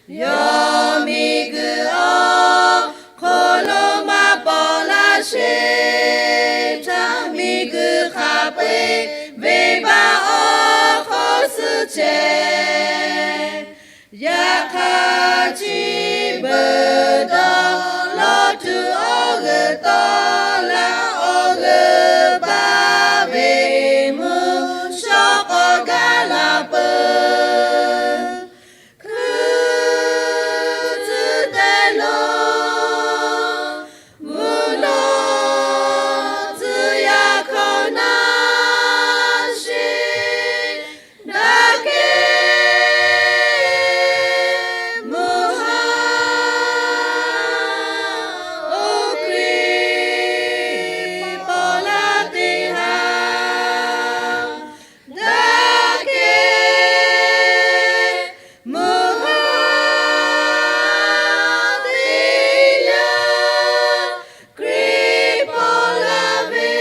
Yawˇ miˬguiˬ awˬ hk'aw lo maˇ paw laˇ sheˍ htaˇ, miˬguiˬ hk'a peu-eˬ venˇbaˆ awˬ hk'aw suh chehˇ. Yaꞈ hk'aˇ, chi beuꞈ dawˇ lawˇ tuˬ awˬ g'euˆ tawˆ la, awˬ g'euˆ baˆ ve mvuhˇ shawˉ k'awꞈ gaˇ la peuˬ. Hkui tcuhˉ teˇ lo mvuhˇ naw tcuh yaˇ hk'aw naˇ sheˍ, daꞈ kehˬ mvuhˇ haˉ oˇ Hkriꞈ paw laˇ teˇ haˉ. Daꞈ kehˬ mvuhˇ haˉ teˇ yanˇ, Hkriꞈ paw laˇ ve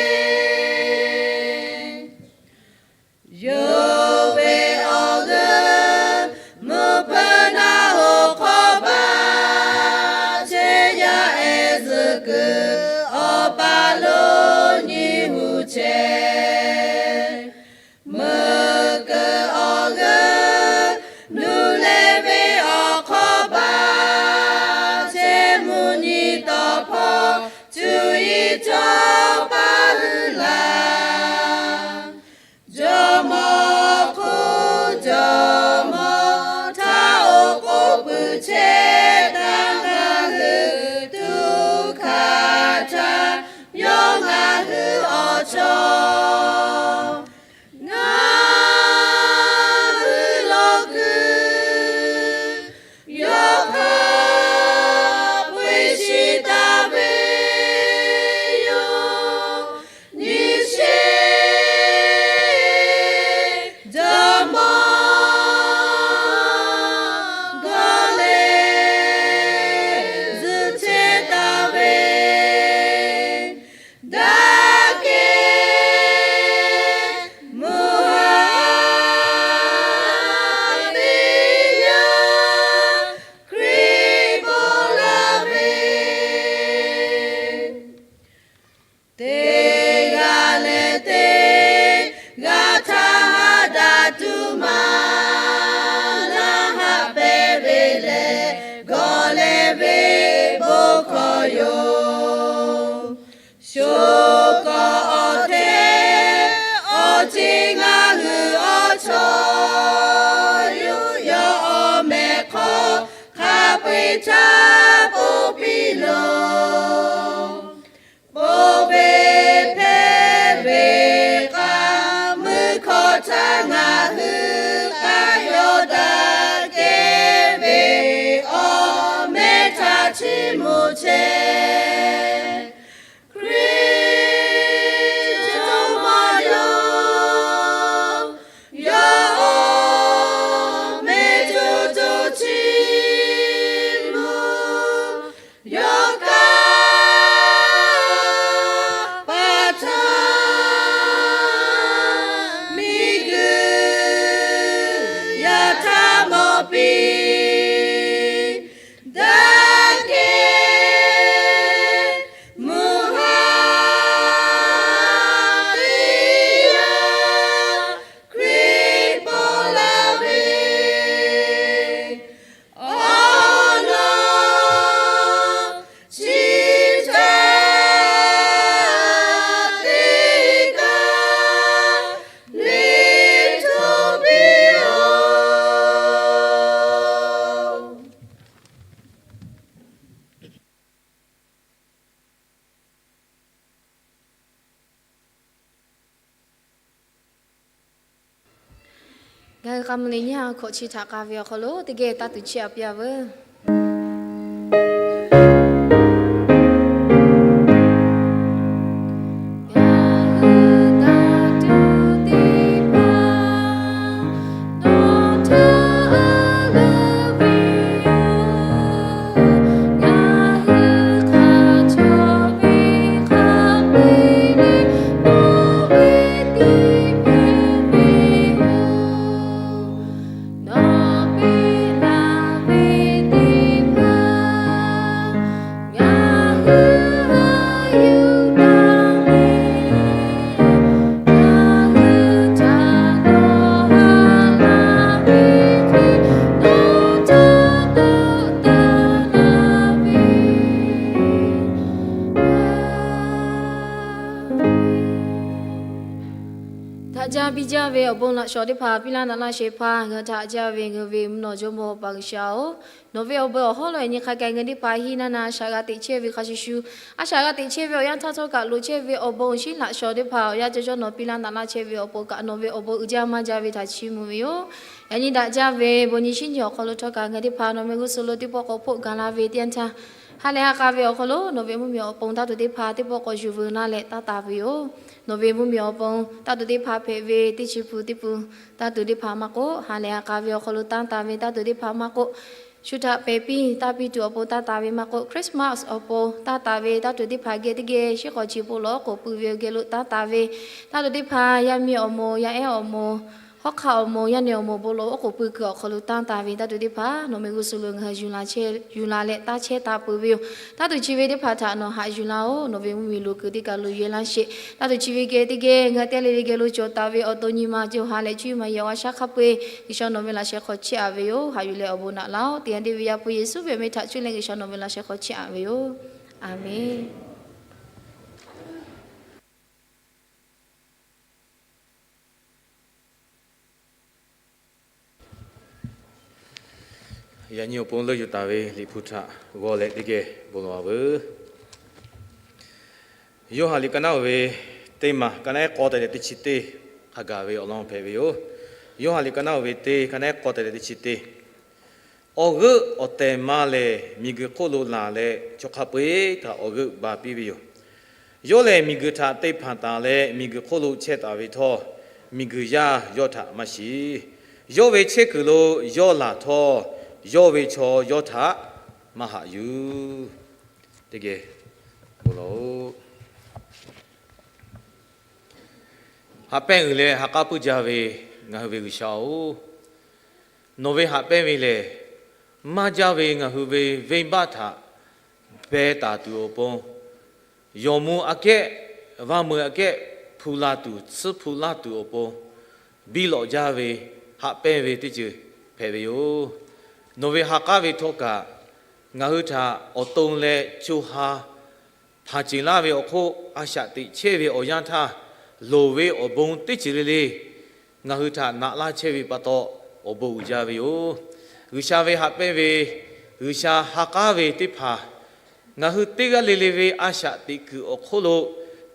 yonˍ ve awˬ g'euˆ mvuhˇ hpeuꞈ naˆ hoꞈ hk'aw baˆ chehˇ, yaˇ ehˉ zuhꞈ kuiˬ awˬ paˍ lo nyi hu chehˇ. Meuꞈ keu awˬ g'euˆ nuˇ leh ve awˬ hk'aw baˆ chehˇ, mvuhˇ nyi tawˍ hpawˇ cuˇ yiˍ cawˬ paˇ hui laˬ. Jawˇmawˇ hk'oˆ jawˇmawˇ htaˇ, oˉ k'oˍ puiˬ chehˇ htaˇ, ngaˬ hui tuꞈ hkaˍ htaˇ, yawˇ ngaˬ hui awˬ chawˇ. Ngaˬ hui lo kuiˬ yawˇ hk'a peu-eˬ shiˍ taˍ ve yoˬ. Nyi sheˍ, jawˇmawˇ gawˇ leh zuhꞈ chehˇ taˍ ve, daꞈ kehˬ mvuhˇ haˉ teˇ yanˇ, Hkriꞈ paw laˇ ve teˇ g'aˇ leh teˇ g'aˇ htaˇ haˉ daꞈ tuˬ maˇ laˇ, haˉ pehˇ ve lehˬ gawˬ leh ve bon hkawˇ yoˬ. Shu kawˆ awˬ hteˇ awˬ ceˬ ngaˬ hui awˬ chawˇ yoˬ. Yawˇ awˬ mehˍ hk'aw hk'a peu-eˬ htaˇ ponˬ piˇ loˬ. Ponˬ ve hpehˇ ve k'a mui hkawˇ htaˇ ngaˬ hui k'aˇ yawˇ daꞈ kehˬ ve awˬ mehˍ htaꞈ chiˇ mvuh chehˇ. Hkriꞈ jawˇmawˇ yoˬ. Yawˇ awˬ mehˍ co co chiˇ mvuh. Yawˇ kanˇ paˍ htaˇ miˬguiˬ yaꞈ htaˇ mawˬ piˇ. Daꞈ kehˬ mvuhˇ haˉ teˇ yanˇ, Hkriꞈ paw laˇ ve awˬ lawn chi htaꞈ teˇ g'aˇ le hto piˇ-oˆ. Ngaˬ hui k'a mvuh le nyi a hkawꞈ chi htaꞈ k'a ve awˬ hk'aw lo teˇ geh taˇ tuˬ chiˇ aꞈ piˇ-a veuˬ. Tanˇ piˇ jaˇ ve awˬ bon laꞈ shawnˍ teˇ hpaˍ piˇ laˇ naꞈ laˇ shehˍ hpaˇ ngaˬ hui htaꞈ jaˇ ve ngaˬ hui ve mvuhˇ naw jawˇmawˇ Awˬ pa G'uiˬsha-oˬ, nawˬ ve awˬ bon awˬ hawˉ lo yaꞈ nyi hk'a gaˬ ngaˬ hui teˇ hpaˍ hiˉ naˇ naˇ shaꞈ g'a teꞈ chehˇ ve hk'a shuˍ shuˍ, a shaꞈ g'a teꞈ chehˇ ve awˬ yanˇ htaˇ htawˇ kaꞈ loꞈ chehˇ ve awˬ bon awˬ shinˉ laꞈ shawnˍ teˇ hpaˍ awˬ yanˇ cawˇ cawˇ nawˬ piˇ laˇ naꞈ laˇ chehˇ ve awˬ pon kaꞈ nawˬ ve awˬ bon uiˍ jaˇ maˇ jaˇ ve htaꞈ chiˇ mvuh ve yoˬ. Yaꞈ nyi daꞈ jaˇ ve bon nyi shinˉ nyi awˬ hk'aw lo htawˇ kaꞈ ngaˬ hui teˇ hpaˍ nawˬ meh g'uˇ suhˍ lo teˇ pawˆ k'awꞈ hpoˆ gaˬ la ve teˇ yanˇ htaˇ, ha lehˬ ha k'a ve awˬ hk'aw lo nawˬ ve mvuhˇmiˬ awˬ pon taˇ tuˬ teˇ hpaˍ teˇ pawˆ k'awꞈ yuˬ veu laˇ leh taˇ taˍ ve yoˬ. Nawˬ ve mvuhˇmiˬ awˬ pon taˇ tuˬ teˇ hpaˍ hpehꞈ ve teˇ chi pun teˇ pun taˇ tuˬ teˇ hpaˍ maˇ k'oˆ, ha lehˬ ha k'a ve awˬ hk'aw lo tanˇ taˍ ve taˇ tuˬ teˇ hpaˍ maˇ k'oˆ, shu htaꞈ pehˬ piˇ tanˇ piˇ tuˬ awˬ pon tanˇ taˍ ve maˇ k'oˆ, Christmas awˬ pon tanˇ taˍ ve taˇ tuˬ teˇ hpaˍ geh teˇ geh shiˉ k'awꞈ chi bon lawˬ oˉ k'oˍ pui ve awˬ geh lo tanˇ taˍ ve taˇ tuˬ teˇ hpaˍ, yaˇ miˇ awˬ moˍ, yaˇ ehˉ awˬ moˍ, hawˉ hk'aˆ awˬ moˍ, yaˇ nehˬ awˬ moˍ bon lawˬ oˉ k'oˍ pui kuiˬ awˬ hk'aw lo tanˇ taˍ ve taˇ tuˬ teˇ hpaˍ nawˬ meh g'uˇ suhˍ lo ngaˬ hui yuˬ la leh taˇ chehˇ taˍ peuˬ ve yoˬ. Taˇ tuˬ chi ve teˇ hpaˍ htaꞈ nawˬ haꞈ yuˬ laˇ-oˬ. Nawˬ ve mvuhˇmiˬ loˍ kuiˬ teˇ kaˬ lo yehˇ laˇ sheˍ. Taˇ tuˬ chi ve geh teˇ geh ngaˬ hui teˇ g'aˇ le le geh lo cawˬ taˍ ve awˬ to nyi ma co ha leh cuˇ yiˍ maˍ yehˬ awˬ g'a shaˉ hk'a peu-eˬ G'uiˬsha nawˬ ve laꞈ sheh hk'aw chehˇ aꞈ ve yoˬ. Haꞈ yuˬ leh awˬ bon naꞈ laˇ-oˬ. Teˇ yanˇ deˇ ve Yaˇ hpu Yeˍsuˆ ve awˬ meh htaꞈ cuˇ leh G'uiˬsha nawˬ ve laꞈ sheh hk'aw chehˇ aꞈ ve yoˬ. A menˬ. Yaꞈ nyi awˬ pon leuˆ yuˬ taˍ ve Liꞈ hpu htaꞈ g'aw leh teˇ geh bon lawˬ-a veuˬ. Yoˇhanˬ liꞈ ka naˉ uiˍ ve teˇ maˬ ka naˉ ehˉ k'awˇ tehꞈ leh teˇ chi teˇ hk'a gaˬ ve awˬ lawn hpehꞈ ve yoˬ. Yoˇhanˬ liꞈ ka naˉ uiˍ ve teˇ ka naˉ ehˉ k'awˇ tehꞈ leh teˇ chi teˇ. Awˬ g'euˆ awˬ tehˬ ma lehˬ, miˬguiˬ hk'oˆ lo laˬ leh, chaw hk'a peu-eˬ htaꞈ awˬ g'euˆ ba piˇ ve yoˬ. Yawˇ lehˬ, miˬguiˬ htaꞈ te hpanˍ taˍ leh, miˬguiˬ hk'oˆ lo chehˇ taˍ ve htawˇ, miˬguiˬ yaˇ yawˇ htaꞈ maˇ shiˍ. Yawˇ ve chehˇ kuiˬ lo yawˇ laˬ htawˇ, yawˇ ve chaw yawˇ htaꞈ maˇ haꞈ yuˬ. Teˇ geh bon lawˬ-oˬ. Haꞈ pehnˇ uiˍ leh ha k'aˉ puiˉ jaˇ ve ngaˬ hui ve G'uiˬsha-oˬ, nawˬ ve haꞈ pehnˇ ve lehˬ, maˇ jaˇ ve ngaˬ hui ve venˇbaˆ htaꞈ beh taˍ tuˬ awˬ pon, yawˬ mvuh aꞈ kehˉ, va meuˍ aꞈ kehˉ hpu la tuˬ, tsuhˇ hpu laˇ tuˬ awˬ pon biˇ lawꞈ jaˇ ve haꞈ pehnˇ ve teˇ ceuˬ hpehꞈ ve yoˬ. Nawˬ ve ha k'aˉ ve htawˇ kaꞈ, ngaˬ hui htaꞈ awˬ to leh co ha hpanˍ ceˬ laˇ ve awˬ hk'oˆ, a shaꞈ teꞈ chehˇ ve awˬ yanˇ htaˇ, loˍ ve awˬ bon teˇ ceuˬ le le ngaˬ hui htaꞈ naꞈ laˇ chehˇ ve pa taw, awˬ bon uiˍ jaˇ ve yoˬ. G'uiˬsha ve haꞈ pehnˇ ve, G'uiˬsha ha k'aˉ ve teˇ hpaˍ, ngaˬ hui teˇ g'aˇ le le ve a shaꞈ teꞈ kuiˬ awˬ hk'oˆ lo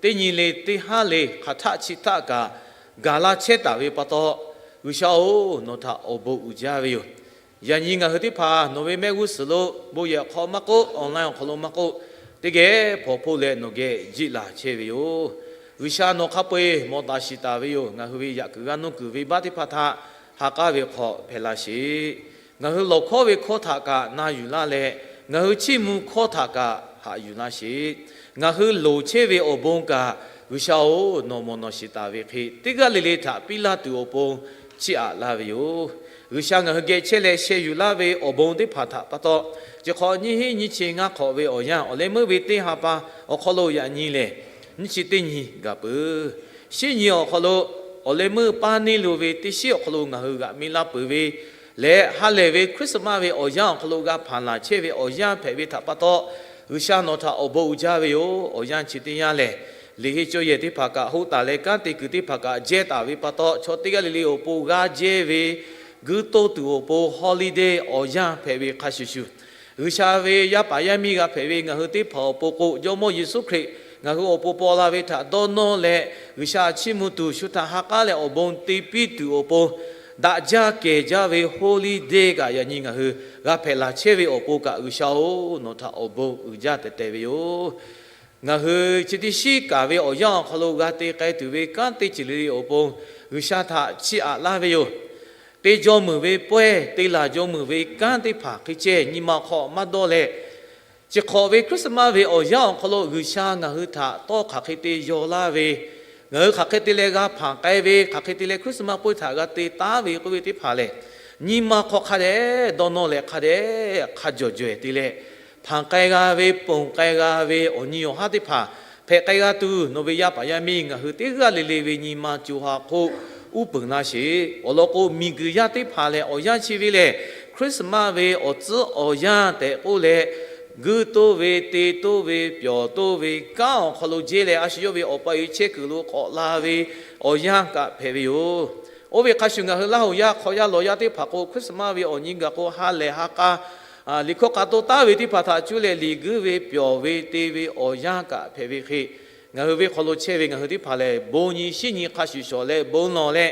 teˇ nyi le teˇ haˉ le hk'aˬ htaˆ chi htaˆ kaꞈ gaˬ laˇ chehˇ taˍ ve pa taw, G'uiˬsha-oˬ, nawˬ htaꞈ awˬ bon uiˍ jaˇ ve yoˬ. Yaꞈ nyi ngaˬ hui teˇ hpaˍ nawˬ ve mehˆ g'uˇ suhˍ lo bon yehˬ awˬ hk'aw maˇ k'oˆ, online awˬ hk'aw lo maˇ k'oˆ, teˇ geh hpawnˬ hpoˆ leh nawˬ geh jiˆ laˬ chehˇ ve yoˬ. G'uiˬsha nawˬ hk'a peu-eˬ mawˬ taˍ shiˍ taˍ ve yoˬ. Ngaˬ hui ve yaꞈ kuiˬ g'a nuˇ kuiˬ venˇbaˆ teˇ hpaˍ htaꞈ ha k'aˉ ve hk'aw hpehꞈ la sheˍ. Ngaˬ hui lawˬ hkawˇ ve hkawˇ htaꞈ kaꞈ na yuˬ laˇ leh, ngaˬ hui chiˇ mvuh hkawˇ htaꞈ kaꞈ haꞈ yuˬ laˇ sheˍ. Ngaˬ hui loˍ chehˇ ve awˬ bon kaꞈ, G'uiˬsha-oˬ, nawˬ mawˬ nawˬ shiˍ taˍ ve hk'e, teˇ g'aˇ le le htaꞈ piˇ laˇ tuˬ awˬ pon chiˇ aꞈ laˇ ve yoˬ. G'uiˬsha ngaˬ hui geh chehˇ leh sheh yuˬ laˇ ve awˬ bon teˇ hpaˍ htaꞈ pa taw, chi hk'awꞈ nyiˇ hinˉ nyiˇ chi ngaˇ hk'awꞈ ve awˬ yanˇ, awˬ leh meuˇ ve teˇ ha pa awˬ hk'aw lo yaꞈ nyi lehˬ, nyiˇ chi teˇ nyi gaˬ peuˬ. Shinˉ nyi awˬ hk'aw lo awˬ leh meuˇ paˇ neˇ lo ve teˇ shinˉ awˬ hk'aw lo ngaˬ hui g'aꞈ mi laˇ peuˬ ve leh, ha lehˬ ve Christmas ve awˬ yanˇ awˬ hk'aw lo g'a hpanˍ laˬ chehˇ ve awˬ yanˇ hpehꞈ ve htaꞈ pa taw, G'uiˬsha nawˬ htaꞈ awˬ bon uiˍ jaˇ ve yoˬ. Awˬ yanˇ chi teˇ yanˇ lehˬ, liꞈ heˆ cawˇ yehˬ teˇ hpaˍ kaꞈ hoˆ taˍ leh kanˉ te kuiˬ teˇ hpaˍ kaꞈ jehˇ taˍ ve pa taw, chaw teˇ g'aˇ le le awˬ pon g'aˇ jehˇ ve guiˇ toˇ tuˬ awˬ pon holiday awˬ yanˇ hpehꞈ ve hk'a shuˍ shuˍ, G'uiˬsha ve yaˇ paˍ yaˇ miˇ g'a hpehꞈ ve ngaˬ hui teˇ hpaˍ awˬ pon k'o, Jawˇmawˇ Yeˍsuˆ Hkriꞈ ngaˬ hui awˬ pon paw la ve htaꞈ dawˇ nawˇ leh, G'uiˬsha chiˇ mvuh tuˬ shu htaꞈ ha k'aˉ leh awˬ bon te piˇ tuˬ awˬ pon daꞈ jaˇ kehˬ jaˇ ve holiday kaꞈ yaꞈ nyi ngaˬ hui g'a hpehꞈ laˬ chehˇ ve awˬ pon kaꞈ, G'uiˬsha-oˬ, nawˬ htaꞈ awˬ bon uiˍ jaˇ tehꞈ tehꞈ ve yoˬ. Ngaˬ hui chi teˇ shinˉ kaˍ ve awˬ yanˇ awˬ hk'aw lo g'a te k'ai tuˬ ve kanˉ teˇ ceuˬ le le awˬ pon G'uiˬsha htaꞈ chiˇ aꞈ laˇ ve yoˬ. Te jaw meuˍ ve pawehˇ, te laˬ jaw meuˍ ve kanˉ teˇ hpaˍ hk'e ceh nyi ma hk'aw maˇ dawˇ leh, chi hk'awꞈ ve Christmas ve awˬ yanˇ awˬ hk'aw lo G'uiˬsha ngaˬ hui htaꞈ tawˇ hk'aˬ hk'e te yaw laˇ ve, ngaˬ hui hk'aˬ hk'e te leh g'a hpanˍ k'ai ve, hk'aˬ hk'e te leh Christmas pawehˇ htaꞈ g'a te taˉ ve k'oˆ ve teˇ hpaˍ lehˬ, nyi ma hk'aw hk'a dehꞈ dawˇ nawˇ leh hk'a dehꞈ hk'a jawˬ jawehˬ te leh, hpanˍ k'ai g'a ve, ponˬ k'ai g'a ve awˬ nyi awˬ haˉ teˇ hpaˍ hpehꞈ k'ai g'a tuˬ, nawˬ ve yaˇ paˍ yaˇ miˇ ngaˬ hui teˇ g'aˇ le le ve nyi ma co ha hk'oˆ uˉ peunˍ laˇ sheˍ. Awˬ lawn k'o, miˬguiˬ yaˇ teˇ hpaˍ lehˬ awˬ yanˇ chi ve lehˬ, Christmas ve awˬ tcuhˉ awˬ yanˇ tehꞈ k'oˆ leh, guiˇ toˇ ve, te toˇ ve, pyawˬ toˇ ve kanˉ awˬ hk'aw lo jehˇ leh, a shu yawˇ ve awˬ pa e chehˇ kuiˬ lo k'awꞈ la ve awˬ yanˇ kaꞈ hpehꞈ ve yoˬ. Oˇ ve hk'a shuˍ, ngaˬ hui Laˇ huˍ yaˇ hk'aw yaˇ lawˬ yaˇ teˇ hpaˍ k'o, Christmas ve awˬ nyi gaˬ k'o, ha lehˬ ha k'a liꞈ hkawˇ k'a to taˉ ve teˇ hpaˍ htaꞈ cuˇ leh, liꞈ guiˇ ve, pyawˬ ve, te ve awˬ yanˇ kaꞈ hpehꞈ ve hk'e, ngaˬ hui ve hk'aw lo chehˇ ve ngaˬ hui teˇ hpaˍ lehˬ, bon nyi shiˉ nyi hk'a shuˍ shawˍ leh bon lawˬ leh,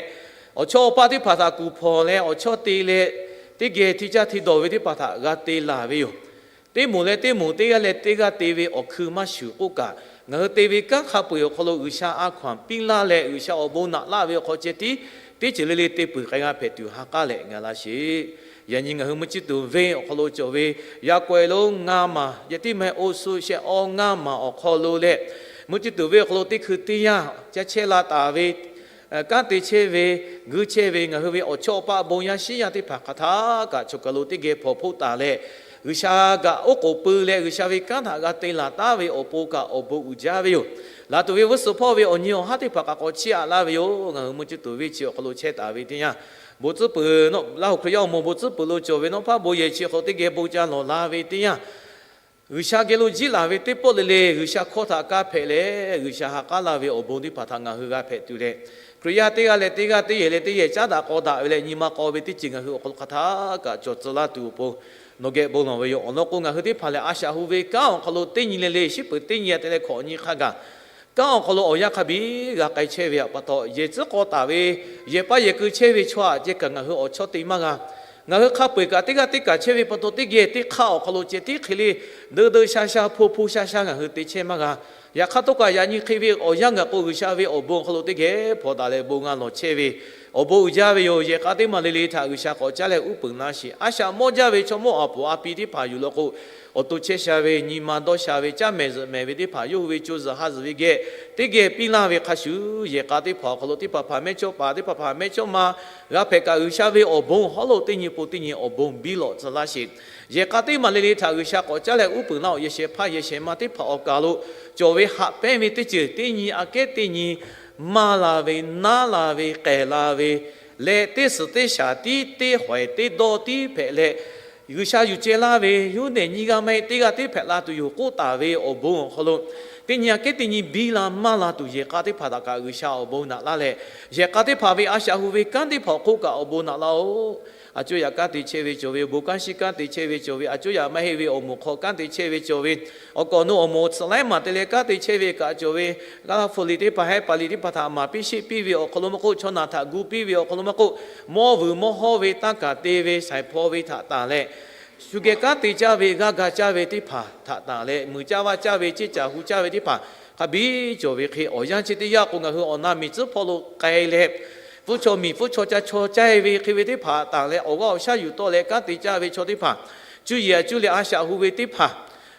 awˬ chawˇ awˬ paˆ teˇ hpaˍ htaꞈ kuˬ hpawnˬ leh, awˬ chawˇ te leh, teˇ geh hti caˇ hti dawˬ ve teˇ hpaˍ htaꞈ g'a te laˬ ve yoˬ. Teˇ moˍ leh teˇ moˍ, teˇ g'aˇ leh teˇ g'aˇ te ve awˬ hkui maˇ shuˍ k'oˆ kaꞈ, ngaˬ hui te ve kanˉ hk'a peu-eˬ awˬ hk'aw lo G'uiˬsha a hkaw-anˬ piˇ laˇ leh, G'uiˬsha awˬ bon naꞈ laˇ ve awˬ hk'aw ceh tiˉ teˇ ceuˬ le le te peuˬ k'ai g'a hpehꞈ tuˬ ha k'aˉ leh ga laˇ sheˍ. Yaꞈ nyi ngaˬ hui mvuhˇ ciˇ tuˬ venˇ awˬ hk'aw lo cawˬ ve, yaꞈ k'awehˬ lo ngaˇ maˬ, yaꞈ tiˉ maˇ heˆ, oˇ suh shehˆ awˇ ngaˇ maˬ awˬ hk'aw lo leh, mvuhˇ ciˇ tuˬ venˇ awˬ hk'aw lo teˇ hkui teˇ yanˇ caˇ chehˇ la taˍ ve, kanˉ te chehˇ ve, guiˇ chehˇ ve ngaˬ hui ve awˬ chawˇ awˬ paˆ bon yaˇ shiˉ yaˇ teˇ hpaˍ hk'aˬ htaˇ kaꞈ chawˬ kaˬ lo teˇ geh hpawnˬ hpoˆ taˍ leh, G'uiˬsha kaꞈ oˉ k'oˍ pui leh, G'uiˬsha ve kanˉ htaꞈ g'a te laˬ taˉ ve awˬ pon kaꞈ awˬ bon uiˍ jaˇ ve yoˬ. Laˬ tuˬ ve g'uˇ suhˍ hpawˇ ve awˬ nyi awˬ haˉ teˇ hpaˍ kaꞈ k'awꞈ chiˇ aꞈ laˇ ve yoˬ. Ngaˬ hui mvuhˇ ciˇ tuˬ venˇ chi awˬ hk'aw lo chehˇ taˍ ve teˇ yanˇ, bon tcuhˉ peuˬ, Laˇ huˍ Hkriꞈ yaˇ awˬ moˍ bon tcuhˉ peuˬ lo cawˬ ve nawˉ hpaˇ bon yehˬ chi awˬ hk'aw lo teˇ geh bon ca lawˬ la ve teˇ yanˇ, G'uiˬsha geh lo jiˇ laˬ ve teˇ pawˆ le le G'uiˬsha hkawˇ htaꞈ kaˇ hpehꞈ leh, G'uiˬsha ha k'aˉ laˇ ve awˬ bon teˇ hpaˍ htaꞈ ngaˬ hui g'a hpehꞈ tuˬ leh, Hkriꞈ yaˇ teˇ g'aˇ leh teˇ g'aˇ teˇ yehˬ leh teˇ yehˬ caˉ daꞈ k'aw daꞈ ve leh nyi ma k'aw ve teˇ ceuˬ ngaˬ hui awˬ hk'aw lo hk'aˬ htaˇ kaꞈ cawˬ tcuh laˇ tuˬ awˬ pon nawˬ geh bon lawˬ ve yoˬ. Awˬ lawn k'o, ngaˬ hui teˇ hpaˍ lehˬ, a shaꞈ hu ve kanˉ awˬ hk'aw lo teˇ nyi le le, shiˉ peuˬ teˇ nyi te leh hkawꞈ nyi hk'a gaˬ, kanˉ awˬ hk'aw lo awˬ yanˇ hk'a biˇ g'a k'ai chehˇ ve pa taw, yehˬ tcuhˉ k'aw taˍ ve, yehˬ paˇ yehˬ keu chehˇ ve chaw aꞈ ceh kaꞈ ngaˬ hui awˬ chawˇ te maˇ g'a. Ngaˬ hui hk'a peu-eˬ kaꞈ teˇ g'aˇ teˇ kaꞈ chehˇ ve pa taw, teˇ geh teˇ hk'aˇ awˬ hk'aw lo ceh tiˉ hk'e le, deu deu sha sha, hpu hpu sha sha ngaˬ hui te chehˇ maˇ g'a. Yaꞈ hk'aˇ htawˇ kaꞈ yaꞈ nyi hk'e ve awˬ yanˇ gaˬ k'o, G'uiˬsha ve awˬ bon awˬ hk'aw lo teˇ geh hpawnˬ daꞈ leh bon g'a lawˬ chehˇ ve awˬ bon uiˍ jaˇ ve yoˬ. Yehˬ k'a teˇ maˬ le le htaꞈ G'uiˬsha k'awꞈ caˉ leh uˉ peunˍ laˇ sheˍ. A shaꞈ mawˇ jaˇ ve chaw mawˇ aˍ poˍ a pi teˇ hpaˍ yuˬ law k'o, awˬ to chehˇ sha ve, nyi ma dawˇ sha ve, caˇ mehˍ zuhꞈ mehˍ ve teˇ hpaˍ yawˇ hui ve co zuhꞈ ha zuhꞈ ve geh teˇ geh piˇ laˇ ve hk'a shuˍ, yehˬ k'a teˇ hpaˍ awˬ hk'aw lo teˇ hpaˍ hpaˍ mehˇchawˇ paˍ, teˇ hpaˍ hpaˍ mehˇchawˇma g'a hpehꞈ kaꞈ, G'uiˬsha ve awˬ bon hawˉ lo teˇ nyi pon teˇ nyi awˬ bon biˇ lawꞈ tcuh laˇ sheˍ. Yehˬ k'a teˇ maˬ le le htaꞈ G'uiˬsha k'awꞈ caˉ leh uˉ peunˍ laˇ-oˬ. Yehˬ shehˍ hpaˇ yehˬ shehˍ ma teˇ hpaˍ awˬ kaˬ lo cawˬ ve haꞈ pehnˇ ve teˇ ceuˬ teˇ nyi aꞈ kehˉ teˇ nyi maˇ la ve, naˉ la ve, k'ehˬ la ve leh, teˇ suhˍ teˇ shaˍ tiˉ teˇ hawehˍ teˇ dawˇ tiˉ hpehꞈ leh, G'uiˬsha yuˬ ceh laˇ ve, yawˇ nehˬ nyiˇ g'aˇ maˇ heˆ, teˇ g'aˇ tiˉ hpehꞈ la tuˬ yoˬ k'oˆ taˍ ve awˬ bon awˬ hk'aw lo, teˇ nyi aꞈ kehˉ teˇ nyi biˇ la maˇ la tuˬ, yehˬ k'a teˇ hpaˍ htaꞈ kaꞈ G'uiˬsha awˬ bon naꞈ laˇ leh, yehˬ k'a teˇ hpaˍ ve a shaꞈ hu ve kanˉ teˇ hpaˍ awˬ hk'oˆ kaꞈ awˬ bon naꞈ laˇ-oˬ. A cuˇ yaꞈ kanˉ te chehˇ ve cawˬ ve, bon kanˉ shiˉ kanˉ te chehˇ ve cawˬ ve, a cuˇ yaꞈ maˇ heˆ ve awˬ moˍ hk'aw kanˉ te chehˇ ve cawˬ ve, awˬ k'awꞈ nu awˬ moˍ tsuhꞈ laiˉ maˬ te leh kanˉ te chehˇ ve kaꞈ cawˬ ve, g'aˇ laˇ hpu liꞈ teˇ hpaˍ, hehˉ paˍ liꞈ teˇ hpaˍ htaꞈ maˍ piˇ sheˆ piˇ ve awˬ hk'aw lo maˇ k'oˆ, chaw naˬ htaꞈ gu piˇ ve awˬ hk'aw lo maˇ k'oˆ, mawˇ vuiˬ mawˇ hawˇ ve tanˇ kaˍ te ve saiˍ hpaw ve htaꞈ tanˬ leh, shu geh kanˉ te caˇ ve, g'aˇ ga caˇ ve teˇ hpaˍ htaꞈ tanˬ leh, muiˬ caˇ vaˇ caˇ ve, ceˇ caˬ hu caˇ ve teˇ hpaˍ hk'a biˇ cawˬ ve hk'e, awˬ yanˇ chi teˇ yanˇ k'o, ngaˬ hui awˬ na miˬ tcuhˉ hpawˇ lo k'ai leh, hpfuhˇ chaw miˬ hpfuhˇ chaw ca chaw caˇ ve hk'e ve teˇ hpaˍ tanˬ leh, awˬ g'aˇ awˬ shaˉ yuˬ tawˆ leh kanˉ te caˇ ve chaw teˇ hpaˍ, cuˇ yiˍ aꞈ cuˇ leh a shaꞈ hu ve teˇ hpaˍ,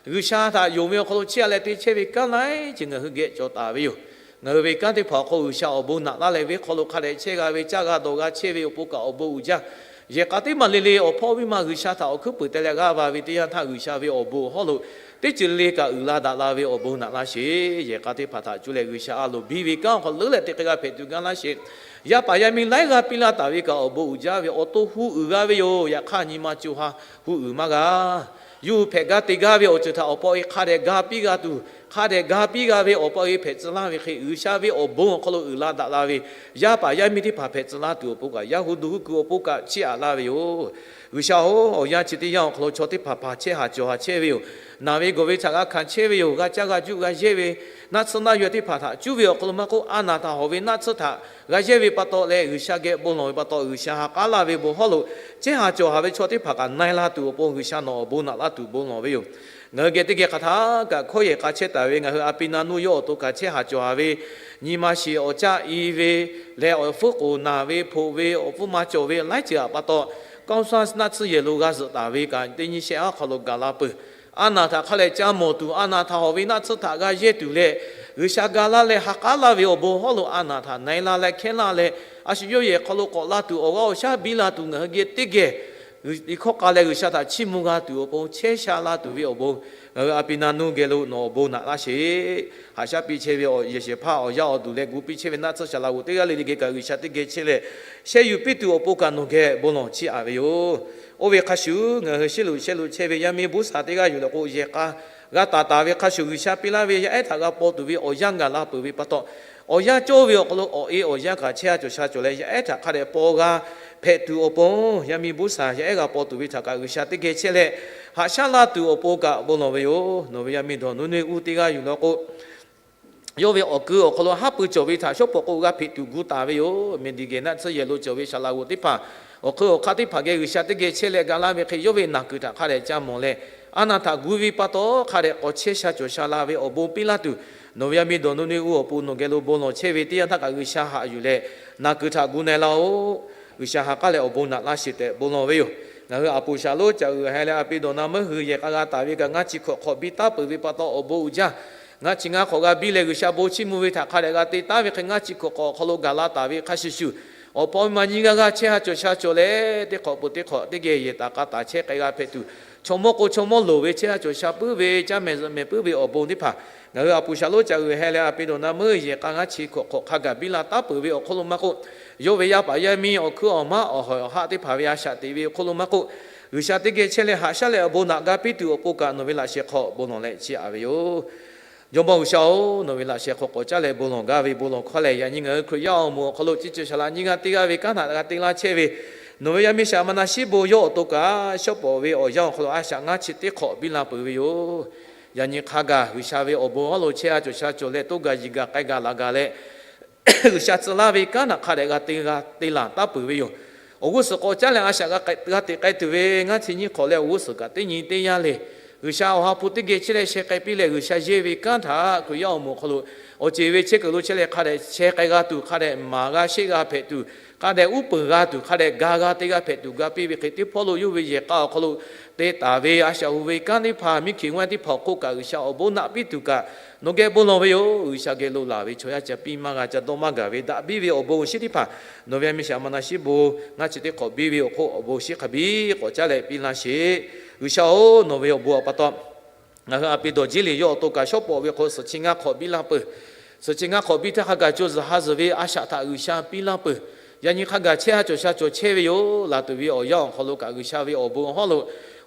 G'uiˬsha htaꞈ yonˍ ve awˬ hk'aw lo chiˇ aꞈ leh te chehˇ ve kanˉ laiˉ ceuˬ ngaˬ hui geh cawˬ taˍ ve yoˬ. Ngaˬ hui ve kanˉ teˇ hpaˍ awˬ hk'aw G'uiˬsha awˬ bon naꞈ laˇ leh, venˇ hk'aw lo hk'a dehꞈ chehˇ g'a ve, caˇ g'a dawˬ g'a chehˇ ve awˬ pon kaꞈ awˬ bon uiˍ jaˇ. Yehˬ k'a teˇ maˬ le le awˬ hpawˇ viˇ ma G'uiˬsha htaꞈ awˬ hkuiˉ puiˍ te leh g'aˇ va ve teˇ yanˇ htaˇ, G'uiˬsha ve awˬ bon awˬ hawˉ lo teˇ ceuˬ le le kaꞈ uiˍ la daꞈ la ve awˬ bon naꞈ laˇ sheˍ. Yehˬ k'a teˇ hpaˍ htaꞈ cuˇ leh G'uiˬsha a loˍ biˇ ve kanˉ awˬ hk'aw leuˉ leh te hk'e g'a hpehꞈ tuˬ gaˇ laˇ sheˍ. Yaˇ paˍ yaˇ miˇ laiˉ g'aˇ piˇ laˇ taˍ ve kaꞈ awˬ bon uiˍ jaˇ ve awˬ to hu uiˍ g'a ve yoˬ. Yaꞈ hk'aˇ nyi ma co ha hu uiˍ maˇ g'a. Yawˇ hui hpehꞈ gaˇ te gaˇ ve awˬ ceuˬ htaꞈ awˬ pa e hk'a dehꞈ ga piˇ g'a tuˬ, hk'a dehꞈ ga piˇ g'a ve awˬ pa e hpehꞈ tcuh laˇ ve hk'e, G'uiˬsha ve awˬ bon awˬ hk'aw lo uiˍ la daꞈ la ve yaˇ paˍ yaˇ miˇ teˇ hpaˍ hpehꞈ tcuh laˇ tuˬ awˬ pon kaꞈ, yaˇ hu duˬ hu kuiˬ awˬ pon kaꞈ chiˇ aꞈ laˇ ve yoˬ. G'uiˬsha-oˬ, awˬ yanˇ chi teˇ yanˇ awˬ hk'aw lo chaw teˇ hpaˍ hpaˍ chehˇ haˍ cawˬ haˍ chehˇ ve yoˬ. Naˬ ve gawˬ ve htaꞈ g'a hkanˍ chehˇ ve yoˬ. G'a caˇ g'a juˆ g'a yehˇ ve naˆ tsuhˇ naˆ yaw teˇ hpaˍ htaꞈ cuˇ ve awˬ hk'aw lo maˇ k'oˆ, a naˍ htaꞈ hawˍ ve naˆ tsuhˇ htaꞈ g'a yehˇ ve pa taw leh, G'uiˬsha geh bon lawˬ ve pa taw, G'uiˬsha ha k'aˉ laˇ ve bon hawˉ lo chehˇ haˍ cawˬ haˍ ve chaw teˇ hpaˍ kaꞈ na e la tuˬ awˬ pon, G'uiˬsha nawˬ awˬ bon naꞈ laˇ tuˬ bon lawˬ ve yoˬ. Ngaˬ hui geh teˇ geh hk'aˬ htaˇ kaꞈ hkawˇ yehˬ k'a chehˇ taˍ ve ngaˬ hui a pi na nuˇ yawˇ awˬ to kaꞈ chehˇ haˍ cawˬ haˍ ve, nyi ma shiˍ awˬ caˆ i ve leh, awˬ hpfuhˇ k'oˍ naˬ ve, hpoꞈ ve, awˬ hpfuhˇ ma cawˬ ve laiˉ ceuˬ htaꞈ pa taw, k'aoˇ saˇ naˆ tsuhˇ yehˬ lo g'a zuhꞈ taˍ ve kaꞈ teˇ nyi shehˆ haˉ hk'aw lo gaˬ la peuˬ. A naˍ htaꞈ hk'a leh ca mawˬ tuˬ, a naˍ htaꞈ hawˍ ve naˆ tsuhˇ htaꞈ g'a yehˇ tuˬ leh, G'uiˬsha ga laˇ leh ha k'aˉ laˇ ve awˬ bon hawˉ lo a naˍ htaꞈ na e la leh hkehˇ laˇ leh, a shu yawˇ yehˬ hk'aw lo k'awꞈ la tuˬ awˬ g'aˇ awˬ shaˉ biˇ la tuˬ ngaˬ hui geh teˇ geh liꞈ hkawˇ k'a leh G'uiˬsha htaꞈ chiˇ mvuh g'a tuˬ awˬ pon, chehˇ sha la tuˬ ve awˬ bon, ngaˬ hui a pi na nuˇ geh lo nawˬ awˬ bon naꞈ laˇ sheˍ. Haꞈ shaˉ piˇ chehˇ ve yehˬ shehˍ hpaˇ awˬ yaˇ awˬ duˬ leh gu piˇ chehˇ ve naˆ tsuhˇ shaˍ laꞈ g'oˍ teˇ g'aˇ le le geh kaꞈ G'uiˬsha teˇ geh chehˇ leh, sheh yuˬ piˇ tuˬ awˬ pon kaꞈ nawˬ geh bon lawˬ chiˇ aꞈ ve yoˬ. Oˇ ve hk'a shuˍ ngaˬ hui shiˉ loꞈ sheh loꞈ chehˇ ve yaˇ miˇ buˇ shaˍ teˇ g'aˇ yuˬ leh k'o, yehˬ k'a g'a taˍ taˍ ve hk'a shuˍ, G'uiˬsha piˇ laˇ ve yaˇ ehˉ htaꞈ g'a paw tuˬ ve awˬ yanˇ gaˬ la peuˬ ve pa taw, awˬ yanˇ cawˇ ve awˬ hk'aw lo awˬ e awˬ yanˇ kaꞈ chehˇ a cawˬ sha cawˬ leh, yaˇ ehˉ htaꞈ hk'a dehꞈ paw g'a hpehꞈ tuˬ awˬ pon, yaˇ miˇ buˇ shaˍ yaˇ ehˉ g'a paw tuˬ ve htaꞈ kaꞈ G'uiˬsha teˇ geh chehˇ leh, haꞈ shaˉ laˇ tuˬ awˬ pon kaꞈ bon lawˬ ve yoˬ. Nawˬ ve yaˇ miˇ dawˬ nuˇ neˇ uˇ teˇ g'aˇ yuˬ law k'o, yawˇ ve awˬ ku awˬ hk'aw lo haˉ pui cawˬ ve htaꞈ shawˉ pawˍ k'o g'a hpeꞈ tuˬ gu taˍ ve yoˬ. Miˬguiˬ geh naˆ tsuhˇ yehˬ lo cawˬ ve saˍ laꞈ g'oˍ teˇ hpaˍ, awˬ hk'eun awˬ hk'aˇ teˇ hpaˍ geh G'uiˬsha teˇ geh chehˇ leh ga laˇ ve hk'e, yawˇ ve naˬ kuiˬ htaꞈ hk'a dehꞈ ca mawˬ leh, a naˬ htaꞈ gu ve pa taw hk'a dehꞈ k'awꞈ chehˇ sha cawˬ sha la ve awˬ bon piˇ laˇ tuˬ, nawˬ ve yaˇ miˇ dawˬ nuˇ neˇ uˇ awˬ pon nawˬ geh lo bon lawˬ chehˇ ve teˇ yanˇ htaˇ kaꞈ G'uiˬsha haꞈ yuˬ leh, naˬ kuiˬ htaꞈ gu na e laˇ-oˆ. G'uiˬsha ha k'aˉ leh awˬ bon naꞈ laˇ sheˍ tehꞈ bon lawˬ ve yoˬ. Ngaˬ hui a poˍ shaˍ lonˉ caꞈ uiˍ heh leh a pi dawˬ na meuˉ hui yehˬ k'a g'a taˍ ve kaꞈ ngaˇ chi hkawꞈ hk'awꞈ biˇ taˉ peuˬ ve pa taw awˬ bon uiˍ jaˇ. Ngaˇ chi ngaˇ hk'awꞈ g'a biˇ leh G'uiˬsha bon chiˇ mvuh ve htaꞈ hk'a dehꞈ g'a te taˉ ve hk'e, ngaˇ chi hkawꞈ hk'awꞈ awˬ hk'aw lo gaˬ la taˍ ve hk'a shuˍ shuˍ, awˬ pa awˬ miˇ ma nyiˇ g'aˇ g'aˇ chehˇ ha cawˬ sha cawˬ leh, teˇ hk'awꞈ peuˬ teˇ hk'awꞈ teˇ geh yehˬ taˍ k'a taˍ chehˇ k'ai g'a hpehꞈ tuˬ, chaw mawˇ k'o chaw mawˇ loˍ ve chehˇ ha cawˬ sha puiˉ ve, caˇ mehˍ zuhꞈ mehˍ puiˉ ve awˬ bon teˇ hpaˍ ngaˬ hui a poˍ shaˍ lonˉ caꞈ uiˍ heh leh a pi dawˬ na meuˉ yehˬ k'a ngaˇ chi hkawꞈ hk'awꞈ hk'a gaˬ biˇ la taˉ peuˬ ve awˬ hk'oˆ lo maˇ k'oˆ, yawˇ ve yaˇ paˍ yaˇ miˇ awˬ hkuiˉ awˬ maˉ awˬ hawehˬ awˬ haˆ teˇ hpaˍ ve a shaꞈ teꞈ ve awˬ hk'oˆ lo maˇ k'oˆ, G'uiˬsha teˇ geh chehˇ leh haꞈ shaˉ leh awˬ bon naꞈ ga piˇ tuˬ awˬ pon kaꞈ nawˬ ve laꞈ sheh hk'aw bon lawˬ leh chiˇ aꞈ ve yoˬ. Jawˇmawˇ G'uiˬsha-oˬ, nawˬ ve laꞈ sheh hk'aw k'awꞈ caˉ leh bon lawˬ gaˇ ve bon lawˬ hkawˇ lehˬ, yaꞈ nyi ngaˬ hui Hkriꞈ yaˇ awˬ moˍ awˬ hk'aw lo chi ceuˬ shaˍ laꞈ nyiˇ g'aˇ teˇ g'aˇ ve kanˉ htaꞈ g'a te laˇ chehˇ ve, nawˬ ve yaˇ miˇ shaˍ ma na shiˉ bon yawˇ awˬ to kaꞈ shawˉ pawˍ ve awˬ yanˇ awˬ hk'aw lo a shaꞈ ngaˇ chi teˇ hk'awꞈ biˇ la peuˬ ve yoˬ. Yaꞈ nyi hk'a gaˬ G'uiˬsha ve awˬ bon awˬ hawˉ lo chehˇ ha cawˬ sha cawˬ leh toˇ gaˬ yiˬ gaˬ k'ai gaˬ laˬ gaˬ leh, G'uiˬsha tcuh laˇ ve kanˉ htaꞈ hk'a dehꞈ g'a te g'a te laˬ taˉ peuˬ ve yoˬ. Awˬ g'uˇ suhˍ k'awꞈ caˉ leh a shaꞈ g'a k'ai g'a teꞈ k'ai tuˬ ve ngaˇ chi nyiˇ hk'awꞈ leh awˬ g'uˇ suhˍ kaꞈ teˇ nyi teˇ yanˇ le, G'uiˬsha awˬ ha hpu teˇ geh chehˇ leh sheh k'ai piˇ leh G'uiˬsha yehˇ ve kanˉ htaꞈ Hkriꞈ yaˇ awˬ moˍ awˬ hk'aw lo awˬ ceˬ ve chehˇ kuiˬ lo chehˇ leh hk'a dehꞈ sheh k'ai g'a tuˬ, hk'a dehꞈ maˍ g'a sheˆ g'a hpehꞈ tuˬ, hk'a dehꞈ uˉ peunˍ g'a tuˬ, hk'a dehꞈ ga g'a te g'a hpehꞈ tuˬ ga piˇ ve hk'e, teˇ hpawˇ lo yawˇ ve yehˬ k'a awˬ hk'aw lo te taˍ ve a shaꞈ hu ve kanˉ teˇ hpaˍ, miˇ hkiˬ g'awˇ teˇ hpaˍ awˬ hk'oˆ kaꞈ G'uiˬsha awˬ bon naꞈ piˇ tuˬ kaꞈ nawˬ geh bon lawˬ ve yoˬ. G'uiˬsha geh lo laˬ ve chaw yaˇ ca piˇ maˇ g'a, ca dawˇ maˇ gaˬ ve daꞈ biˇ ve awˬ bon awˬ shinˉ teˇ hpaˍ, nawˬ ve yaˇ miˇ shaˍ ma na shiˉ bon ngaˇ chi teˇ hk'awꞈ biˇ ve awˬ hk'oˆ awˬ bon shinˉ hk'a biˇ k'awꞈ caˉ leh piˇ laˇ sheˍ. G'uiˬsha-oˬ, nawˬ ve awˬ bon awˬ pa taw ngaˬ hui a pi dawˬ jiˇ le yawˇ awˬ to kaꞈ shawˉ pawˍ ve hk'aw suhˍ chi ngaˇ hk'awꞈ biˇ laˇ peuˬ. Suhˍ chi ngaˇ hk'awꞈ biˇ htaˇ hk'a gaˬ co zuhˬ ha zuhˬ ve a shaꞈ htaꞈ G'uiˬsha piˇ laˇ peuˬ. Yaꞈ nyi hk'a gaˬ chehˇ ha cawˬ sha cawˬ chehˇ ve yoˬ. Laˬ tuˬ ve awˬ yanˇ awˬ hk'aw lo kaꞈ G'uiˬsha ve awˬ bon awˬ hawˉ lo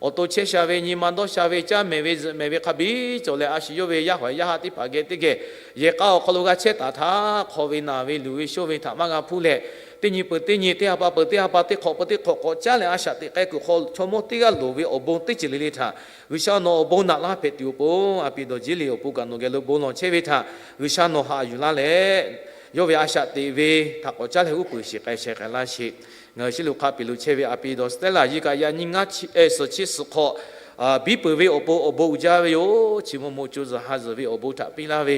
awˬ to chehˇ sha ve, nyi ma dawˇ sha ve, caˇ mehˍ ve, zuhꞈ mehˍ ve hk'a biˇ cawˬ leh, a shu yawˇ ve yaˇ hawehˬ yaˇ haˆ teˇ hpaˍ geh teˇ geh yehˬ k'a awˬ hk'aw lo g'a chehˇ taˍ htaˇ, hk'aw ve naˬ ve luˬ ve shonˇ ve htaꞈ maˇ g'a hpuˇ leh, teˇ nyi peuˬ teˇ nyi, teˇ ha pa peuˬ teˇ ha pa, teˇ hk'awꞈ peuˬ teˇ hk'awꞈ k'awꞈ caˉ leh a shaꞈ teꞈ k'ai kuiˬ hk'aw chaw mawˇ teˇ g'aˇ loˍ ve awˬ bon teˇ ceuˬ le le htaꞈ G'uiˬsha nawˬ awˬ bon naꞈ laˇ hpehꞈ tuˬ awˬ pon, a pi dawˬ jiˇ le awˬ pon kaꞈ nawˬ geh lo bon lawˬ chehˇ ve htaꞈ G'uiˬsha nawˬ haꞈ yuˬ laˇ leh, yawˇ ve a shaꞈ teꞈ ve htaꞈ k'awꞈ caˉ leh uˉ peunˍ shiˍ k'ai sheh k'ai laˇ sheˍ. Ngaˬ hui shiˉ lo hk'a peꞈ lo chehˇ ve a pi dawˬ Stella Yis kaꞈ yaꞈ nyi ngaˇ chi suhˍ chi suhˍ hk'awꞈ biˇ peuˬ ve awˬ pon awˬ bon uiˍ jaˇ ve yoˬ. Chi mvuhˇ mvuhˇ co zuhˬ ha zuhˬ ve awˬ bon htaꞈ piˇ laˇ ve,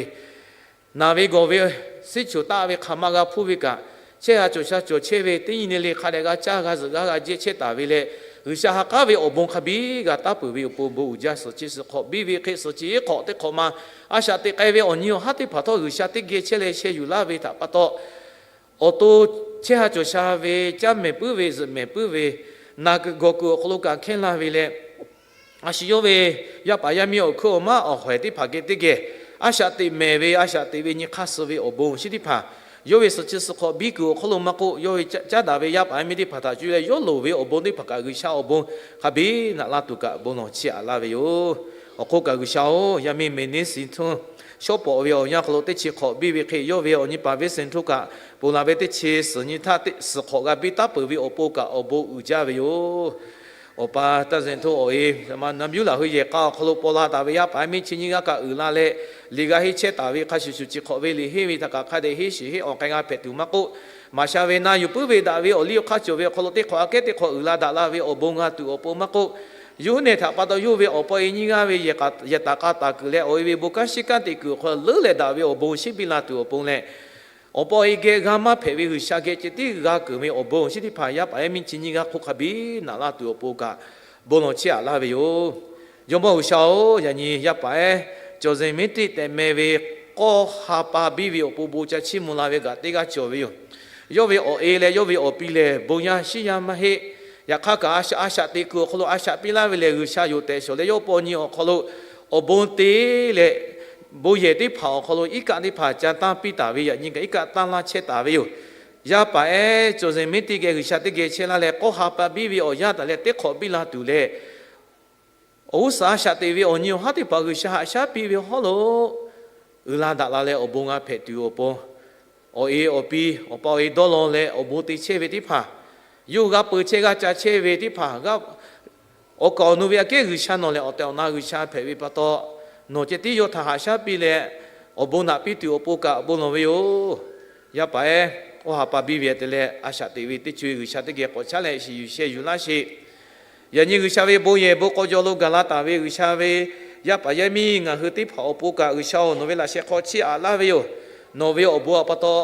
naˬ ve gawˬ ve, siˉ choˬ taˆ ve hk'aˬ ma g'a hpuˇ ve kaꞈ, chehˇ ha cawˬ sha cawˬ chehˇ ve teˇ nyi le le hk'a dehꞈ g'a caˇ g'a zuhꞈ g'a g'a jehˇ chehˇ taˍ ve leh, G'uiˬsha ha k'aˉ ve awˬ bon hk'a biˇ g'a taˉ peuˬ ve awˬ pon bon uiˍ jaˇ. Suhˍ chi suhˍ hk'awꞈ biˇ ve hk'e suhˍ chi iˉ hk'awꞈ teˇ hk'awꞈ ma a shaꞈ teꞈ k'ai ve awˬ nyi awˬ haˉ teˇ hpaˍ htawˇ G'uiˬsha teˇ geh chehˇ leh sheh yuˬ laˇ ve htaꞈ pa taw, awˬ to chehˇ ha cawˬ sha ve, caˇ mehˍ puiˉ ve, zuhꞈ mehˍ puiˉ ve, naˬ kuiˬ gawˬ kuiˬ awˬ hk'aw lo kaꞈ hkehˇ laˇ ve leh, a shu yawˇ ve yaˇ paˍ yaˇ miˇ awˬ hkuiˉ awˬ maˉ awˬ hawehˬ teˇ hpaˍ geh teˇ geh a shaꞈ teꞈ mehˍ ve, a shaꞈ teꞈ ve nyi hk'aˇ suh ve awˬ bon awˬ shinˉ teˇ hpaˍ, yawˇ ve suhˍ chi suhˍ hk'awꞈ biˇ kuiˬ awˬ hk'aw lo maˇ k'oˆ, yawˇ ve caˉ daꞈ ve yaˇ paˍ yaˇ miˇ teˇ hpaˍ htaꞈ cuˇ leh yawˇ loˍ ve awˬ bon teˇ hpaˍ kaꞈ G'uiˬsha awˬ bon hk'a biˇ naꞈ laˇ tuˬ kaꞈ bon lawˬ chiˇ aꞈ laˇ ve yoˬ. Awˬ hk'oˆ kaꞈ G'uiˬsha-oˬ, yaˇ miˇ Mehˍ niˉ Siˍ htuˇ shawˉ pawˍ ve awˬ yanˇ hk'aw lo teˇ chi hk'awꞈ biˇ ve hk'e, yawˇ ve awˬ nyi paˍ venˇ Siˍ htuˇ kaꞈ ponˬ laˬ ve teˇ chi suhˍ nyi htaˇ teˇ suhˍ hk'awꞈ g'a biˇ taˉ peuˬ ve awˬ pon kaꞈ awˬ bon uiˍ jaˇ ve yoˬ. Awˬ pa taˇ zenˬ htoˇ awˬ e, na yuˇ laˬ hui yehˬ k'a awˬ hk'aw lo paw la taˍ ve yaˇ paˍ yaˇ miˇ chi nyiˇ g'aˇ kaꞈ uiˍ la leh, liꞈ g'a henˇ chehˇ taˍ ve hk'a shuˍ shuˍ, chi hk'awꞈ ve liꞈ henˇ ve htaꞈ kaꞈ hk'a dehꞈ henˇ shiˍ henˇ awˬ k'ai g'a hpehꞈ tuˬ maˇ k'oˆ, maˍ sha ve na yuˬ puiˉ ve daꞈ ve awˬ liˇ awˬ hk'aˇ cawˬ ve awˬ hk'aw lo teˇ hk'awꞈ aꞈ kehˉ teˇ hk'awꞈ uiˍ la daꞈ la ve awˬ bon g'a tuˬ awˬ pon maˇ k'oˆ, yawˇ hui nehˬ htaꞈ pa taw yawˇ ve awˬ pa e nyiˇ g'aˇ ve yehˬ taˍ k'a taˍ kuiˬ leh awˬ e ve bon kanˉ shiˉ kanˉ te kuiˬ awˬ hk'aw lo leuˉ leh daꞈ ve awˬ bon awˬ shinˉ biˇ la tuˬ awˬ pon leh, awˬ pa awˬ e geh g'a maˇ hpehꞈ ve G'uiˬsha geh ceh tiˉ g'a keunˍ ve awˬ bon awˬ shinˉ teˇ hpaˍ yaˇ paˍ yaˇ miˇ chi nyiˇ g'aˇ hk'oˆ hk'a biˇ naꞈ laˇ tuˬ awˬ pon kaꞈ bon lawˬ chiˇ aꞈ laˇ ve yoˬ. Jawˇmawˇ G'uiˬsha-oˬ, yaꞈ nyi yaˇ paˍ ehˉ cawˬ zeˬ miˉ tiˆ tehꞈ meh ve k'awˇ ha pa biˇ ve awˬ pon bon ca chiˇ mvuh la ve kaꞈ teˇ g'aˇ cawˬ ve yoˬ. Yawˇ ve awˬ e leh yawˇ ve awˬ pi lehˬ bon yaˇ shiˉ yaˇ maˇ heˆ. Yaꞈ hk'aˇ kaꞈ a shaꞈ a shaꞈ teꞈ kuiˬ awˬ hk'aw lo a shaꞈ piˇ laˇ ve lehˬ, G'uiˬsha yoˬ tehꞈ shawˍ leh yawˇ paw nyi awˬ hk'aw lo awˬ bon te leh bon yehˬ teˇ hpaˍ awˬ hk'aw lo iˉ kaˆ teˇ hpaˍ ca tanˇ piˇ taˍ ve, yaꞈ nyi kaꞈ iˉ kaˆ tanˇ laˇ chehˇ taˍ ve yoˬ. Yaˇ paˍ ehˉ cawˬ zeˬ miˉ teˇ geh G'uiˬsha teˇ geh chehˇ laˇ leh, k'awˇ ha pa biˇ ve awˬ yanˇ taˍ leh teˇ hk'awꞈ biˇ la tuˬ leh, awˬ g'uˇ suhˍ a shaꞈ teꞈ ve awˬ nyi awˬ haˉ teˇ hpaˍ G'uiˬsha haꞈ shaˉ piˇ ve hawˉ lo uiˍ la daꞈ la leh awˬ bon g'a hpehꞈ tuˬ awˬ pon, awˬ e awˬ pi, awˬ pa awˬ e dawˇ law leh awˬ bon te chehˇ ve teˇ hpaˍ, yawˇ hui g'a peu chehˇ g'a ca chehˇ ve teˇ hpaˍ, awˬ kaˍ awˬ nu ve aꞈ kehˉ G'uiˬsha nawˬ lehˬ awˬ tehˬ awˬ na G'uiˬsha hpehꞈ ve pa taw, nawˬ ceh tiˉ yawˇ htaꞈ haꞈ shaˉ piˇ leh awˬ bon naꞈ piˇ tuˬ awˬ pon kaꞈ bon lawˬ ve yoˬ. Yaˇ paˍ ehˉ, k'awˇ ha pa biˇ ve te leh a shaꞈ teꞈ ve teˇ co e G'uiˬsha teˇ geh k'awꞈ caˉ leh shiˍ yuˬ sheh yuˬ laˇ sheˍ. Yaꞈ nyi G'uiˬsha ve bon yehˬ bon k'aw jaw lo gaˬ la taˍ ve G'uiˬsha ve yaˇ paˍ yaˇ miˇ ngaˬ hui teˇ hpaˍ awˬ pon kaꞈ G'uiˬsha-oˬ, nawˬ ve laꞈ sheh hk'aw chiˇ aꞈ laˇ ve yoˬ. Nawˬ ve awˬ bon awˬ pa taw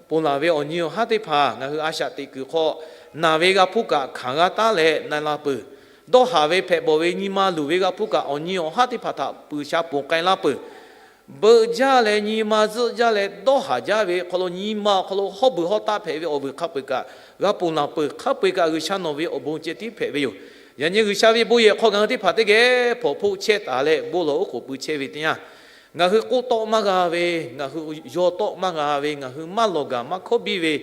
ponˬ laˬ ve awˬ nyi awˬ haˉ teˇ hpaˍ ngaˬ hui a shaꞈ teꞈ kuiˬ hk'aw naˬ ve g'a hpuˇ kaꞈ hkanˍ g'a taˉ leh na la peuˬ. Dawˇ haˍ ve hpehꞈ bawˬ ve nyi ma luˬ ve g'a hpuˇ kaꞈ awˬ nyi awˬ haˉ teˇ hpaˍ htaꞈ puiˬ sha ponˬ k'ai laˇ peuˬ. Beuꞈ jaˇ leh nyi ma zuhˆ jaˇ leh dawˇ haˍ jaˇ ve hk'aw lo nyi ma awˬ hk'aw lo hawˉ beuˬ hawˉ taˆ hpehꞈ ve awˬ vuiˬ hk'a peu-eˬ kaꞈ g'a ponˬ laˬ peuˬ. Hk'a peu-eˬ kaꞈ G'uiˬsha nawˬ ve awˬ bon ceh tiˉ hpehꞈ ve yoˬ. Yaꞈ nyi G'uiˬsha ve bon yehˬ hk'aw ngaˬ hui teˇ hpaˍ teˇ geh hpawnˬ hpoˆ chehˇ taˍ leh bon lawˬ oˉ k'oˍ pui chehˇ ve teˇ yanˇ, ngaˬ hui k'oˆ tawˆ maˇ g'a ve, ngaˬ hui yaw tawˆ maˇ g'a ve, ngaˬ hui maˇ lawˬ gaˬ maˇ hkawˉ biˇ ve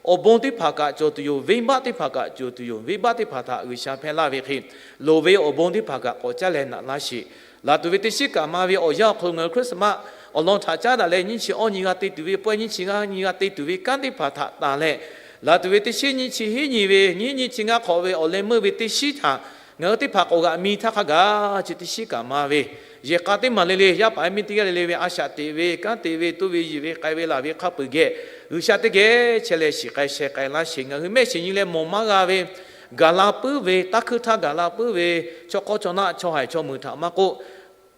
awˬ bon teˇ hpaˍ kaꞈ cawˬ tuˬ yoˬ. Venˇbaˆ teˇ hpaˍ kaꞈ cawˬ tuˬ yoˬ. Venˇbaˆ teˇ hpaˍ htaꞈ G'uiˬsha hpehˇ laˇ ve hk'e, loˍ ve awˬ bon teˇ hpaˍ kaꞈ k'awꞈ caˉ leh naꞈ laˇ sheˍ. Laˬ tuˬ ve teˇ shiˉ kaꞈ ma ve awˬ yanˇ awˬ hk'aw lo ngaˬ hui Christmas awˬ lawn htaꞈ caˉ daꞈ leh nyiˇ chi awˇ nyi g'a te tuˬ ve pawehˇ nyiˇ chi g'aˇ nyi g'a te tuˬ ve kanˉ teˇ hpaˍ htaꞈ tanˬ leh, laˬ tuˬ ve teˇ shiˉ nyiˇ chi hiˉ nyi ve nyiˇ nyiˇ chi ngaˇ hk'awꞈ ve awˬ leh meuˇ ve teˇ shiˉ htaꞈ ngaˬ hui teˇ hpaˍ k'awꞈ g'aꞈ mi htaˇ hk'a gaˬ chi teˇ shiˉ kaꞈ ma ve yehˬ k'a teˇ maˬ le le yaˇ paˍ yaˇ miˇ teˇ g'aˇ le le ve a shaꞈ teꞈ ve kanˉ te ve toˇ ve yiˬ ve k'ai ve laˬ ve hk'a peu-eˬ geh G'uiˬsha teˇ geh chehˇ leh shiˍ k'ai sheh k'ai laˇ sheˍ. Ngaˬ hui mehˆ shiˍ nyi leh mawˬ maˇ g'a ve gaˬ la puiˉ ve, taˇ hkuiˇ htaˇ gaˬ la puiˉ ve, chaw hk'awˇ chaw naˆ chaw haiˬ chaw meuˍ htaꞈ maˇ k'oˆ,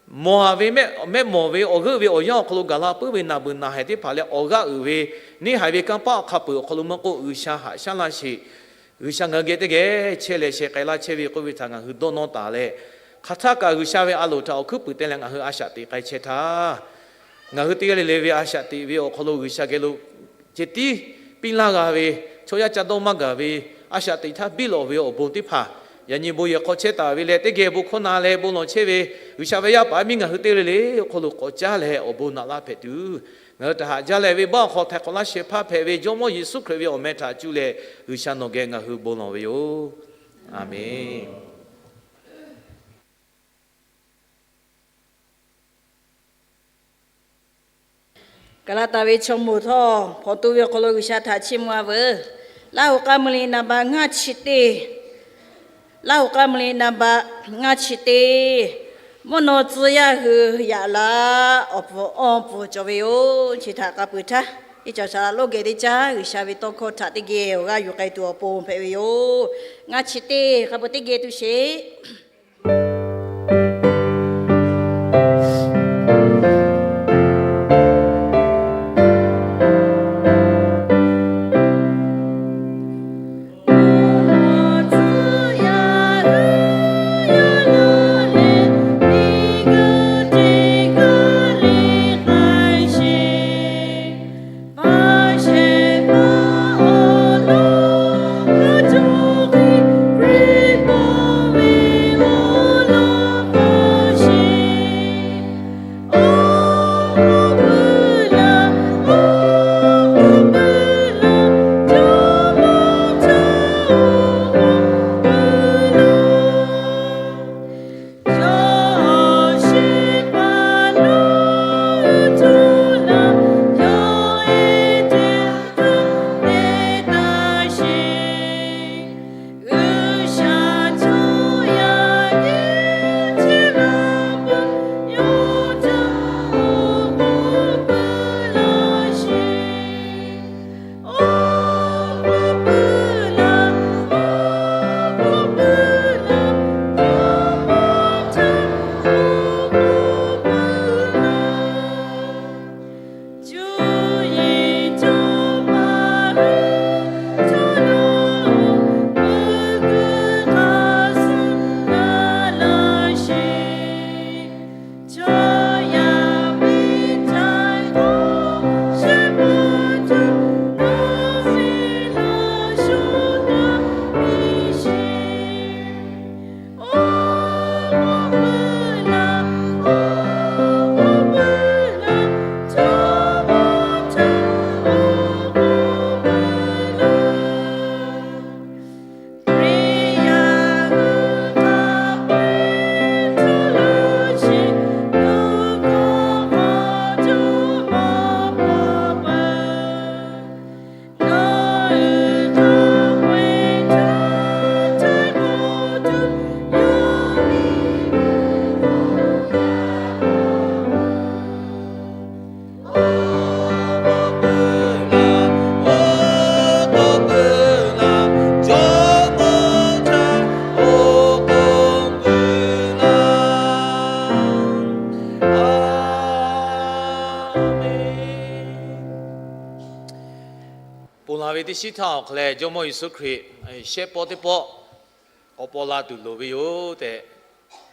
mawˬ haˍ ve mehˆ mawˬ ve awˬ g'euˆ ve awˬ yanˇ awˬ hk'aw lo gaˬ la puiˉ ve naˬ beuˬ naˬ haiˬ teˇ hpaˍ leh awˬ g'aˇ uiˍ ve neˇ haiˬ ve kanˇ paˆ awˬ hk'a peu-eˬ awˬ hk'aw lo maˇ k'oˆ, G'uiˬsha haꞈ shaˉ laˇ sheˍ. G'uiˬsha ngaˬ hui geh teˇ geh chehˇ leh sheh k'ai laˇ chehˇ ve k'oˆ ve htaꞈ ngaˬ hui dawˇ nawˇ taˍ leh, hk'aˬ htaˇ kaꞈ G'uiˬsha ve a loˍ htaꞈ awˬ hkuiˉ puiˍ te leh ngaˬ hui a shaꞈ teꞈ k'ai chehˇ htaˇ, ngaˬ hui teˇ g'aˇ le le ve a shaꞈ teꞈ ve awˬ hk'aw lo G'uiˬsha geh lo ceh tiˉ piˇ laˇ g'a ve, chaw yaˇ ca dawˇ maˇ gaˬ ve, a shaꞈ teꞈ htaˇ biˇ lawꞈ ve awˬ bon teˇ hpaˍ, yaꞈ nyi bon yehˬ hk'aw chehˇ taˍ ve leh teˇ geh bon hkawˇ na leh bon lawˬ chehˇ ve G'uiˬsha ve yaˇ paˍ yaˇ miˇ ngaˬ hui teˇ g'aˇ le le awˬ hk'aw lo k'awꞈ caˉ leh awˬ bon naꞈ laˇ hpehꞈ tuˬ, ngaˬ hui htaꞈ haꞈ jaˇ leh venˇbaˆ awˬ hk'aw htaiˍ hk'awꞈ laˇ shehˍ hpaˇ hpehꞈ ve Jawˇmawˇ Yeˍsuˆ Hkriꞈ ve awˬ meh htaꞈ cuˇ leh G'uiˬsha nawˬ geh ngaˬ hui bon lawˬ ve yoˬ. Aˍmenˍ. Gaˍlaˍtaˍ ve chaw moˍ htawˇ, hpawnˬ tu ve awˬ hk'aw lo G'uiˬsha htaꞈ chiˇ mvuh-a veuˬ. Laˇ hoꞈ k'aˇ mvuh le naˍ ba ngaˇ chi teˇ, Laˇ hoꞈ k'aˇ mvuh le naˍ ba ngaˇ chi teˇ, mvuhˇ naw tcuh yaˇ hui yaꞈ la awˬ pfuhˍ awˬ pfuhˍ cawˬ ve yoˬ. Chi htaꞈ k'a peuˬ htaˇ, iˉ caˬ shaˍ laꞈ lonˉ geh teˇ caˉ G'uiˬsha ve tawˇ hkawˇ htaꞈ teˇ geh awˬ g'aˇ yuˬ k'ai tuˬ awˬ pon hpehꞈ ve yoˬ. Ngaˇ chi teˇ hk'a peu teˇ geh tu sheˍ. Teˇ shiˉ htaˇ awˬ hk'aw leh Jawˇmawˇ Yeˍsuˆ Hkriꞈ shehˆ pawˆ teˇ pawˆ k'awꞈ paw la tuˬ loˍ ve yoˬ tehꞈ,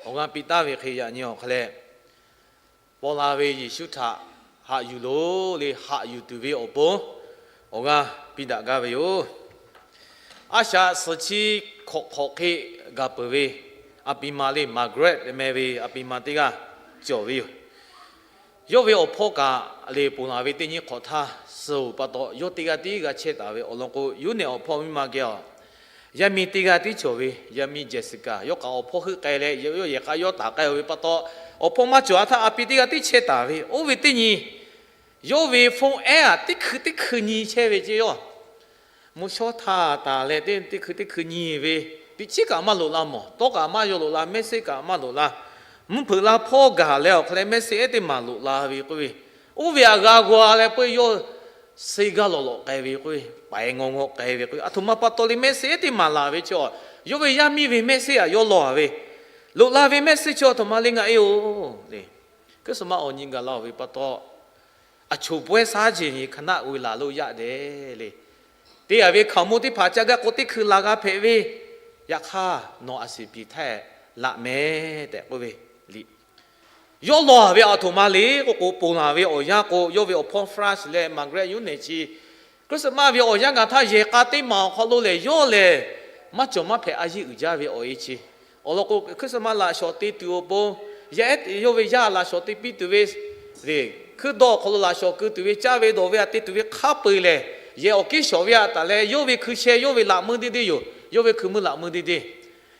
awˬ g'aˇ piˇ taˍ ve hk'e yaꞈ nyi awˬ hk'aw leh, paw la ve Yeˍsuˆ htaꞈ haꞈ yuˬ loˍ le. Haꞈ yuˬ tuˬ ve awˬ pon awˬ g'aˇ piˇ daꞈ gaˇ ve yoˬ. A shaꞈ suhˍ chi hk'awꞈ hk'awꞈ hk'e gaˬ peuˬ ve a pi ma le, Margaret meh ve a pi ma teˇ g'aˇ cawˬ ve yoˬ. Yawˇ ve awˬ hpawˇ kaꞈ le, ponˬ laˬ ve teˇ nyiˇ hk'awꞈ htaˇ suh-oˬ pa taw, yawˇ teˇ g'aˇ tiˉ g'a chehˇ taˍ ve awˬ lawn k'o, yawˇ nehˬ awˬ hpawˇ miˇ ma geh a yaˇ miˇ teˇ g'aˇ tiˉ cawˬ ve, yaˇ miˇ Jessica. Yawˇ kaꞈ awˬ hpawˇ heuˆ k'ai leh, yawˇ yehˬ k'a yawˇ taˍ k'ai-o ve pa taw, awˬ hpawˇ maˇ cawˬ-a htaˇ a pi teˇ g'aˇ tiˉ chehˇ taˍ ve. Oˇ ve teˇ nyi, yawˇ ve phone ehˉ-aˬ teˇ hkui teˇ hkui nyi chehˇ ve ceˇ yawˇ. Mvuhˇ shawˉ htaˇ taˍ leh teˇ hkui teˇ hkui nyi ve, teꞈ chiˉ kaꞈ maˇ loꞈ la mawˬ. Tawˇ kaꞈ maˇ yaw loꞈ la, mehˆ seˆ kaꞈ maˇ loꞈ la. Mvuhˇ hpeuꞈ la hpawˇ gaˬ leh awˬ hk'aw leh mehˆ seˆ ehˉ teˇ maˬ loꞈ la ve k'oˆ ve, oˇ ve aꞈ g'a g'aw leh peuˬ yawˇ suh gaˇ lawꞈ lawꞈ k'ai ve k'oˆ ve, paiˍ ngawˬ ngawˬ k'ai ve k'oˆ ve, aˬ htoꞈ ma pa taw le mehˆ seˆ ehˉ teˇ maˬ laˬ ve chi, yawˇ ve yaˇ miˇ ve mehˆ seˆ-aˬ yawˇ lawˬ-a ve. Loꞈ la ve mehˆ seˆ chi aˬ htoꞈ ma le ngaˬ e-oˬ le. Christmas awˬ nyi gaˬ la-oˬ ve pa taw, aˬ choˬ pawehˇ shaˉ jeˬ nyi hka naˆ uiˍ laˬ lo yaˇ dehꞈ le. Te-a ve hkaoˍmonˇ teˇ hpaˍ ca gaˇ k'o teˇ hkui laˬ g'a hpehꞈ ve, yaꞈ hk'aˇ nawˬ a siˍ piˍ htaˇ laꞈ meh tehꞈ k'oˆ ve liꞈ. Yawˇ lawˬ-a ve aˬ htoꞈ ma le k'oˆ k'o, ponˬ laˬ ve awˬ yanˇ k'o, yawˇ ve awˬ hpawˇ Franz leh Margaret yawˇ nehˬ chi Christmas ve awˬ yanˇ gaˬ htaˇ yehˬ k'a teˇ maˬ awˬ hk'aw lo lehˬ yawˇ lehˬ maˇ cawˬ maˇ hpehꞈ a yiˇ uiˍ jaˇ ve awˬ e chi. Awˬ lawn k'o, Christmas laꞈ shawˍ te tuˬ awˬ pon, yaˇ ehˉ yawˇ ve yaˇ laꞈ shawˍ te piˇ tuˬ ve, hkuiˇ dawˇ awˬ hk'aw lo laꞈ shawˍ keu tuˬ ve, caˇ ve dawˬ ve aꞈ te tuˬ ve hk'a peu-eˬ lehˬ, yehˬ awˬ kiˉ shawˍ ve aꞈ taˍ leh yawˇ ve hkui sheh yawˇ ve laꞈ meuˇ deˇ deˇ yoˬ. Yawˇ ve hkui meuˇ laꞈ meuˇ deˇ deˇ.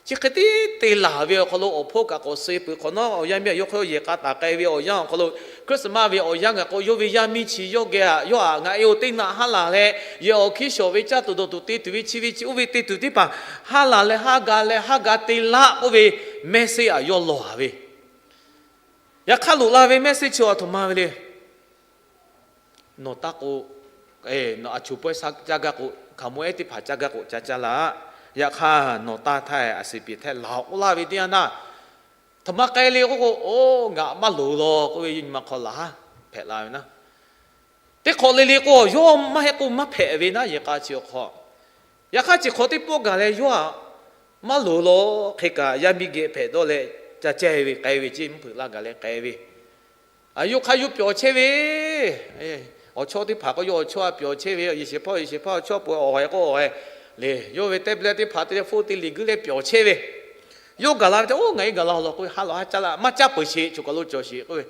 Chi hk'e te te laˬ ve awˬ hk'aw lo awˬ hpawˇ kaꞈ k'awꞈ suh peuˬ hk'awꞈ nawˉ, awˬ yanˇ miˇ-aꞈ yawˇ hk'aw yehˬ k'a taˍ k'ai ve awˬ yanˇ awˬ hk'aw lo, Christmas ve awˬ yanˇ gaˬ k'o yawˇ ve yaˇ miˇ chi yawˇ geh-aꞈ yawˇ-aꞈ ngaˬ e-oˬ teˇ naꞈ haˉ laˬ leh, yehˬ awˬ kiˉ shawˍ ve caˇ tuˬ dawˬ tuˬ te tuˬ ve chi ve chi oˇ ve te tuˬ teˇ hpaˍ haˉ laˬ leh haˉ ga leh haˉ ga te laˆ k'oˆ ve mehˆ seˆ-aꞈ yawˇ lawˬ-a ve. Yaꞈ hk'aˇ loꞈ la ve mehˆ seˆ chi aˬ htoꞈ ma ve le. Nawˬ taˇ k'o, nawˬ aˬ choˬ pawehˇ shaˉ caˇ gaˇ k'o, hkaoˍmonˇ ehˉ teˇ hpaˍ caˇ gaˇ k'o ca caˇ laˇ. Yaꞈ hk'aˇ nawˬ taˇ htaˇ a siˍ piˍ htaˇ laˬ-oꞈ k'oˆ laˇ ve teˇ yanˇ htaˇ, htoꞈ ma k'ai le k'oˆ k'o, oˇ ngaˬ maˇ loˍ law k'oˆ ve nyi ma hk'aw laˬ htaˇ hpehꞈ la ve naˉ. Teˇ hk'awꞈ le le k'o yawˇ maˇ heˆ k'o maˇ hpehꞈ ve naˉ yehˬ k'a chi awˬ hk'aw. Yaꞈ hk'aˇ chi hk'awꞈ teˇ pawˆ gaˬ leh yawˇ-aꞈ maˇ loˍ law hk'e kaꞈ yaˇ miˇ geh hpehꞈ dawˇ leh ca caˇ ve k'ai ve ceˇ, mvuhˇ hpeuꞈ la gaˬ leh k'ai ve. Aˬ yuˬ hk'a yuˬ pyawˬ chehˇ ve, awˬ chawˇ teˇ hpaˍ k'o yawˇ awˬ chawˇ-aꞈ pyawˬ chehˇ ve, yehˬ shehˍ hpaˇ yehˬ shehˍ hpaˇ awˬ chawˇ peuˬ awˬ heh k'o awˬ heh le. Yawˇ ve tablet teˇ hpaˍ teˇ hpaˍ teˇ liꞈ guiˇ leh pyawˬ chehˇ ve. Yawˇ gaˬ la ve htaˇ, oˇ ngaˬ e gaˬ la law k'oˆ ve, ha lawˬ ha caˇ laˇ, maˇ caˇ peuˬ sheˍ, choˬ kaˬ lo cawˬ sheˍ k'oˆ ve.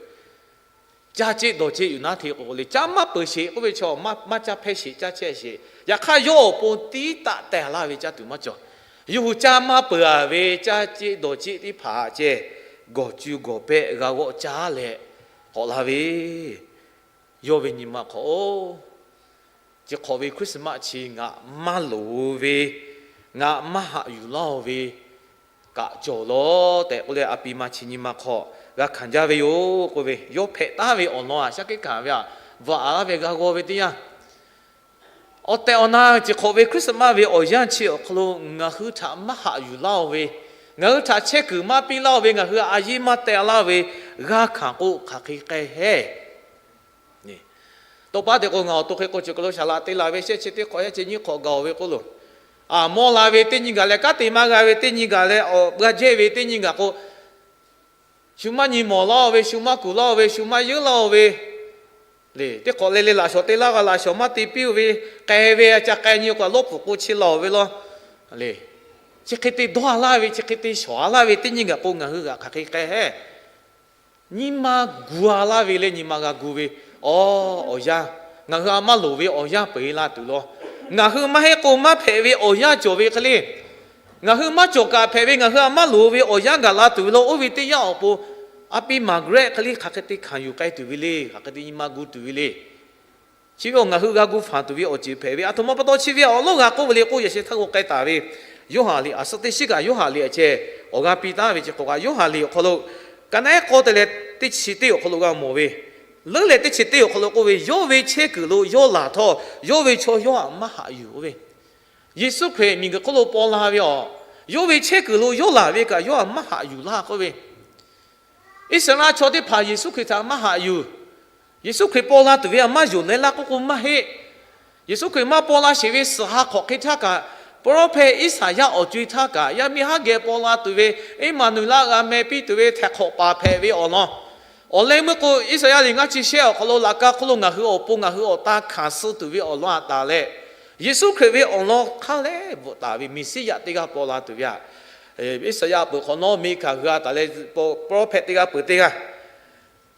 Caˇ ceˆ dawˬ ceˆ yuˬ naˉ hteꞈ k'o le, caˇ maˇ peuˬ sheˍ k'oˆ ve chaw, maˇ caˇ hpehˇ sheˍ, caˇ chehˇ sheˍ. Yaꞈ hk'aˇ yawˇ awˬ pon tiˉ taˆ teh laˇ ve caˇ tuˬ maˇ cawˬ. Yawˇ hui caˇ maˇ peuˬ-a ve caˇ ceˆ dawˬ ceˆ teˇ hpaˍ ceh, gawˬ cu gawˬ pehˆ g'a g'awˆ caˇ leh k'awꞈ la ve, yawˇ ve nyi ma hk'aw, chi hk'awꞈ ve Christmas chi ngaˬ maˇ loˍ ve, ngaˬ maˇ haꞈ yuˬ laˇ-oˬ ve kaꞈ cawˬ law tehꞈ k'oˆ leh, a pi ma chi nyi ma hk'aw g'a hkanˍ jaˇ ve yoˬ k'oˆ ve, yawˇ hpehꞈ taˉ ve awˬ lawn-aꞈ shaˉ hkiˆ hkanˍ ve aꞈ, bvuhꞈ-a laˇ ve g'a g'aw ve teˇ yanˇ, awˬ tehˬ awˬ na chi hk'awꞈ ve Christmas ve awˬ yanˇ chi awˬ hk'aw lo ngaˬ hui htaꞈ maˇ haꞈ yuˬ laˇ-oˬ ve, ngaˬ hui htaꞈ chehˇ kuiˬ maˇ piˇ laˇ-oˬ ve, ngaˬ hui a yiˇ maˇ teh laˇ ve g'a hkanˍ k'o, hk'aˬ hk'e k'ai hehˉ. Tawˇ paˉ te k'o, ngaˬ awˬ to hk'e k'o, chi kaˬ lo shaˍ laꞈ te laˬ ve shehˆ chi teˇ hk'awꞈ, shehˆ chi nyiˇ hk'awꞈ gaˬ-oˬ ve k'oˆ loˬ. Aˬ, mawˇ la ve teˇ nyi gaˬ leh, kanˉ te maˇ g'a ve teˇ nyi gaˬ leh, awˬ g'a jehˇ ve teˇ nyi gaˬ k'o, shu maˇ nyi mawˬ laˇ-oˬ ve, shu maˇ kuˬ laˇ-oˬ ve, shu maˇ yeunˇ laˇ-oˬ ve, le teˇ hk'awꞈ le le laꞈ shawnˍ te laˇ g'a, laꞈ shawnˍ maˇ te piˇ-oˬ ve, k'ai ve a ca k'ai nyi k'o, lawˇ pfuhˍ k'o chi laˬ-oˬ ve law. Le chi hk'e te dawˇ-a laˇ ve, chi hk'e te shawˍ-a laˇ ve teˇ nyi gaˬ k'o, ngaˬ hui g'aꞈ hk'aˬ hk'e k'ai hehˉ. Nyi ma gu-a laˇ ve leh nyi ma g'a gu ve, awˬ, awˬ yanˇ, ngaˬ hui a maˇ loˍ ve awˬ yanˇ peuˬ-e la tuˬ law. Ngaˬ hui maˇ heˆ k'o maˇ hpehꞈ ve awˬ yanˇ cawˬ ve hk'e le. Ngaˬ hui maˇ cawˬ kaꞈ hpehꞈ ve, ngaˬ hui a maˇ loˍ ve awˬ yanˇ gaˬ la tuˬ ve law. Oˇ ve teˇ yanˇ awˬ pon, a pi Margaret hk'e le hk'aˬ hk'e te hkanˍ yuˬ k'ai tuˬ ve le, hk'aˬ hk'e te nyi ma gu tuˬ ve le. Chi ve awˬ ngaˬ hui g'a gu fanˬ tuˬ ve awˬ ceuˬ hpehꞈ ve, aˬ htoꞈ ma pa taw chi ve awˬ lawˉ g'a k'oˆ ve le k'o, yaꞈ sheh htaˇ k'o k'ai taˍ ve, Yoˇhanˬ liꞈ aˬ suhˉ teˇ shiˉ kaꞈ Yoˇhanˬ liꞈ a ceh awˬ g'aˇ piˇ taˉ ve chi hk'awꞈ kaꞈ, Yoˇhanˬ liꞈ awˬ hk'aw lo ka naˉ ehˉ k'awˇ te leh teˇ chi teˇ awˬ hk'aw lo g'a mawˬ ve, leuˉ leh teˇ chi teˇ awˬ hk'aw lo k'oˆ ve, yawˇ ve chehˇ kuiˬ lo yawˇ laˬ htawˇ, yawˇ ve chaw yawˇ htaꞈ maˇ haꞈ yuˬ-oˬ ve. Yeˍsuˆ Hkriꞈ miˬguiˬ hk'oˆ lo paw la ve aˬ, yawˇ ve chehˇ kuiˬ lo yawˇ laˬ ve kaꞈ yawˇ htaꞈ maˇ haꞈ yuˬ laˇ k'oˆ ve. Iˉsaˍreˍlaˆ chaw teˇ hpaˍ Yeˍsuˆ Hkriꞈ htaꞈ maˇ haꞈ yuˬ. Yeˍsuˆ Hkriꞈ paw la tuˬ ve htaꞈ maˇ yonˍ leh laˇ k'oˆ k'o maˇ heˆ. Yeˍsuˆ Hkriꞈ maˇ paw la sheˍ ve suhˍ ha hk'awꞈ hk'e htaˇ kaꞈ, pawˇ rawˇ hpehˇ Iˉsaˍyaˆ awˬ co-e htaˇ kaꞈ, yaˇ miˇ haˉ geh paw la tuˬ ve, Iˉmaˍnuˍlaˆ g'a meh piˇ tuˬ ve htaiˍ hk'awꞈ paˍ hpehꞈ ve awˬ lawn, awˬ leh meuˇ k'o, Iˉsaˍyaˆ liꞈ ngaˇ chi shehˆ awˬ hk'aw lo laꞈ ka hk'oˆ lo ngaˬ hui awˬ pon ngaˬ hui awˬ tan hkanˍ suh tuˬ ve awˬ lawn htaꞈ tanˬ leh, Yeˍsuˆ Hkriꞈ ve awˬ lawn hk'a leh bvuhꞈ taˍ ve Meˍsiˉyaꞈ teˇ g'aˇ paw la tuˬ ve htaꞈ Iˉsaˍyaˆ peuˬ hk'awꞈ nawˉ Miˇhkaˍ hui a taˍ leh, pawˇ rawˇ hpehˇ teˇ g'aˇ peuˬ teˇ g'aˇ,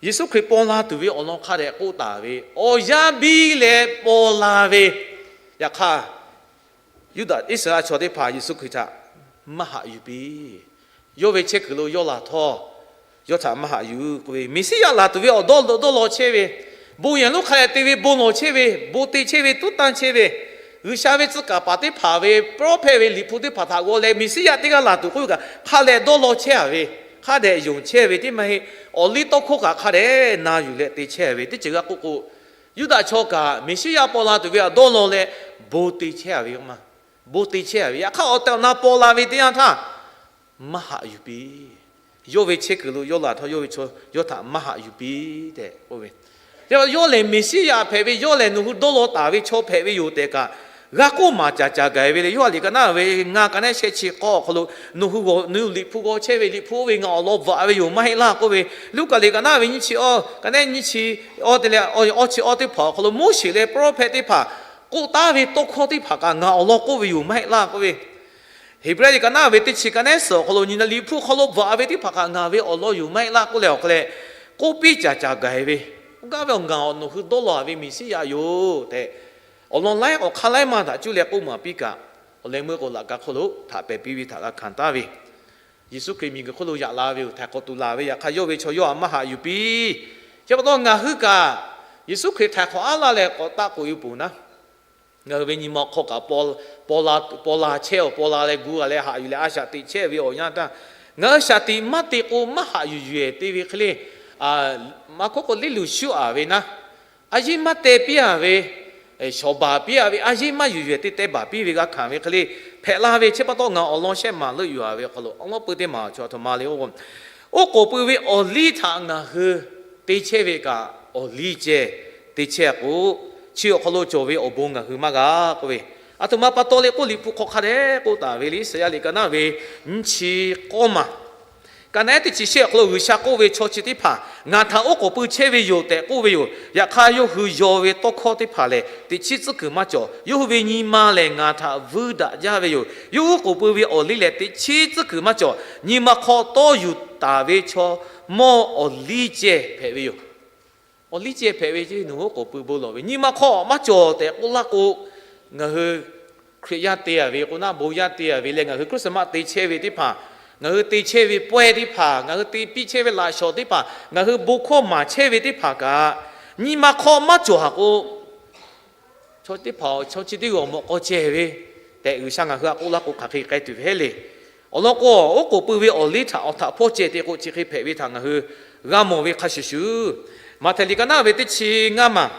Yeˍsuˆ Hkriꞈ paw la tuˬ ve awˬ lawn hk'a dehꞈ k'oˆ taˍ ve, awˬ yanˇ biˇ leh paw la ve. Yaꞈ hk'aˇ, Yuˇdaꞈ Iˉsaˍreˍlaˆ chaw teˇ hpaˍ Yeˍsuˆ Hkriꞈ htaꞈ maˇ haꞈ yuˬ piˇ. Yawˇ ve chehˇ kuiˬ lo yawˇ laˬ htawˇ, yawˇ htaꞈ maˇ haꞈ yuˬ k'oˆ ve, Meˍsiˉyaꞈ laˬ tuˬ ve awˬ dawˇ dawˇ law chehˇ ve, bon yehˬ lonˉ hk'a dehꞈ te ve bon lawˬ chehˇ ve, bon te chehˇ ve, tuˉ tanˇ chehˇ ve, G'uiˬsha ve tcuh kaˍ paˍ teˇ hpaˍ ve pawˇ rawˇ hpehˇ ve liꞈ hpu teˇ hpaˍ htaꞈ g'aw leh Meˍsiˉyaꞈ teˇ g'aˇ laˬ tuˬ k'oˆ ve kaꞈ hk'a dehꞈ dawˇ law chehˇ a ve, hk'a dehꞈ yonˍ chehˇ ve teˇ maˇ heˆ. Awˬ liˇ tawˇ hkawˇ kaꞈ hk'a dehꞈ na yuˬ leh te chehˇ ve teˇ ceuˬ g'a k'oˆ k'o, Yuˇdaꞈ chaw kaꞈ Meˍsiˉyaꞈ paw la tuˬ ve htaꞈ dawˇ law leh bon te chehˇ a ve, bon te chehˇ a ve. Yaꞈ hk'aˇ, awˬ tehˬ awˬ na paw la ve teˇ yanˇ htaˇ maˇ haꞈ yuˬ piˇ. Yawˇ ve chehˇ kuiˬ lo yawˇ laˬ htawˇ, yawˇ ve chaw yawˇ htaꞈ maˇ haꞈ yuˬ piˇ tehꞈ k'oˆ ve. Yawˇ lehˬ Meˍsiˉyaꞈ hpehꞈ ve, yawˇ lehˬ nawˬ hui dawˇ law taˍ ve chaw hpehꞈ ve yoˬ tehꞈ kaꞈ, g'a k'oˆ maˍ caˍ caˍ gaˬ ve le. Yoˇhanˬ liꞈ ka naˉ ve ngaˇ ka naˉ shehˆ chi k'awˇ awˬ hk'aw lo, nawˬ hui nawˬ hui liꞈ hpu g'aw chehˇ ve, liꞈ hpu oˇ ve ngaˬ awˬ lawn bvuhꞈ ve yoˬ maˇ heˆ laˇ k'oˆ ve. Luˉkaꞈ liꞈ ka naˉ ve nyiˇ chi awˇ, ka naˉ nyiˇ chi awˇ te leh awˇ chi awˇ teˇ hpaˍ awˬ hk'aw lo Moˉseˍ leh pawˇ rawˇ hpehˇ teˇ hpaˍ k'oˆ taˉ ve tawˇ hkawˇ teˇ hpaˍ kaꞈ ngaˬ awˬ lawn k'oˆ ve yoˬ maˇ heˆ laˇ k'oˆ ve. Heˍbrehˇ liꞈ ka naˉ ve teˇ chi ka naˉ suhˍ awˬ hk'aw lo nyi na, liꞈ hpu hk'aw lo bvuhꞈ ve teˇ hpaˍ kaꞈ ngaˬ ve awˬ lawn yoˬ maˇ heˆ laˇ k'oˆ leh awˬ hk'aw leh, k'oˆ piˇ caˍ caˍ gaˬ ve, k'oˆ gaˇ ve, Awˬ, ngaˬ nawˬ hui dawˇ law ve Meˍsiˉyaꞈ yoˬ tehꞈ, awˬ lawn laiˉ awˬ hk'aˇ laiˉ maˇ htaꞈ cuˇ leh k'oˆ maˍ piˇ kaꞈ, awˬ leh meuˇ k'o laꞈ ka hk'oˆ lo htaꞈ pehˬ piˇ ve htaꞈ g'a hkanˍ taˍ ve, Yeˍsuˆ Hkriꞈ miˬguiˬ hk'oˆ lo yaꞈ la ve yoˬ. Htaiˍ hk'awꞈ tuˬ laˬ ve, yaꞈ hk'aˇ yawˇ ve chaw yawˇ htaꞈ maˇ haꞈ yuˬ piˇ. Chi pa taw ngaˬ hui kaꞈ Yeˍsuˆ Hkriꞈ htaiˍ hk'awꞈ aˉ laˇ leh k'awꞈ taˆ k'oꞈ e peuˬ naˉ, ngaˬ hui ve nyi ma hk'aw kaꞈ paw la chehˇ awˬ, paw la leh gu a leh haꞈ yuˬ leh a shaꞈ teꞈ chehˇ ve awˬ yanˇ htaˇ, ngaˬ hui shaˍ tiꞈ maˇ te k'o maˇ haꞈ yuˬ yuˬ ehˬ te ve hk'e le, maˇ hk'oˆ k'o liˇ luˬ shuˉ a ve naˉ, a yeˇ maˇ teh piˇ a ve, shawˍ baˬ piˇ a ve, a yeˇ maˇ yuˬ yuˬ ehˬ te teh baˬ piˇ ve g'a hkanˍ ve hk'e le hpehꞈ la ve. Chi pa taw ngaˬ awˬ lawn shehˆ maˍ leuˆ yuˬ a ve awˬ hk'aw lo awˬ lawn peu teˇ maˬ chaw a htoꞈ ma le. Oˇ k'oˍ pui ve awˬ liˇ htaꞈ ngaˬ hui te chehˇ ve kaꞈ, awˬ liˇ ceh te chehˇ k'o, chi awˬ hk'aw lo cawˬ ve awˬ bon ngaˬ hui maˇ g'a k'oˆ ve, a htoꞈ ma pa taw le k'oˆ, liꞈ hpu hk'aw hk'a dehꞈ k'oˆ taˍ ve le. Iˉsaˍyaˆ liꞈ ka naˉ ve nyiˇ chi k'awˇ maˬ ka naˉ teˇ chi shehˆ awˬ hk'aw lo G'uiˬsha k'oˆ ve, Chaw chi teˇ hpaˍ ngaˬ htaꞈ oˉ k'oˍ pui chehˇ ve yoˬ tehꞈ k'oˆ ve yoˬ. Yaꞈ hk'aˇ, yawˇ hui yaw ve tawˇ hkawˇ teˇ hpaˍ lehˬ, teꞈ chiˉ tcuhˉ kuiˬ maˇ cawˬ. Yawˇ hui ve nyi ma lehˬ ngaˬ htaꞈ vuiˇ daꞈ jaˇ ve yoˬ. Yawˇ hui oˉ k'oˍ pui ve awˬ liˇ lehˬ, teꞈ chiˉ tcuhˉ kuiˬ maˇ cawˬ. Nyi ma hk'aw tawˇ yuˬ taˍ ve chaw mawˇ awˬ liˇ ceh hpehꞈ ve yoˬ. Awˬ liˇ ceh hpehꞈ ve ce, nawˬ hui oˉ k'oˍ pui bon lawˬ ve, nyi ma hk'aw maˇ cawˬ tehꞈ k'oˆ laˇ k'o, ngaˬ hui Hkriꞈ yaˇ te a ve k'o naˉ, bon yaˇ te a ve leh ngaˬ hui Christmas te chehˇ ve teˇ hpaˍ, ngaˬ hui te chehˇ ve pawehˇ teˇ hpaˍ, ngaˬ hui te piˇ chehˇ ve laꞈ shawnˍ teˇ hpaˍ, ngaˬ hui bon hkawˇ maˍ chehˇ ve teˇ hpaˍ kaꞈ, nyi ma hk'aw maˇ cawˬ haˍ k'o, chaw teˇ hpaˍ chaw chi teˇ g'aˇ awˬ mawꞈ k'aw ceh ve tehꞈ G'uiˬsha ngaˬ hui htaꞈ k'oˆ laˇ k'o, hk'aˬ hk'e k'ai tuˬ ve heˆ le. Awˬ lawn k'o, oˉ k'oˍ pui ve awˬ liˇ htaꞈ awˬ htaꞈ hpawˇ ceh te k'o, chi hk'e hpehꞈ ve htaꞈ ngaˬ hui g'a mawˬ ve hk'a shuˍ shuˍ, Maꞈhtehˍ liꞈ ka naˉ ve teˇ chi ngaˇ maˬ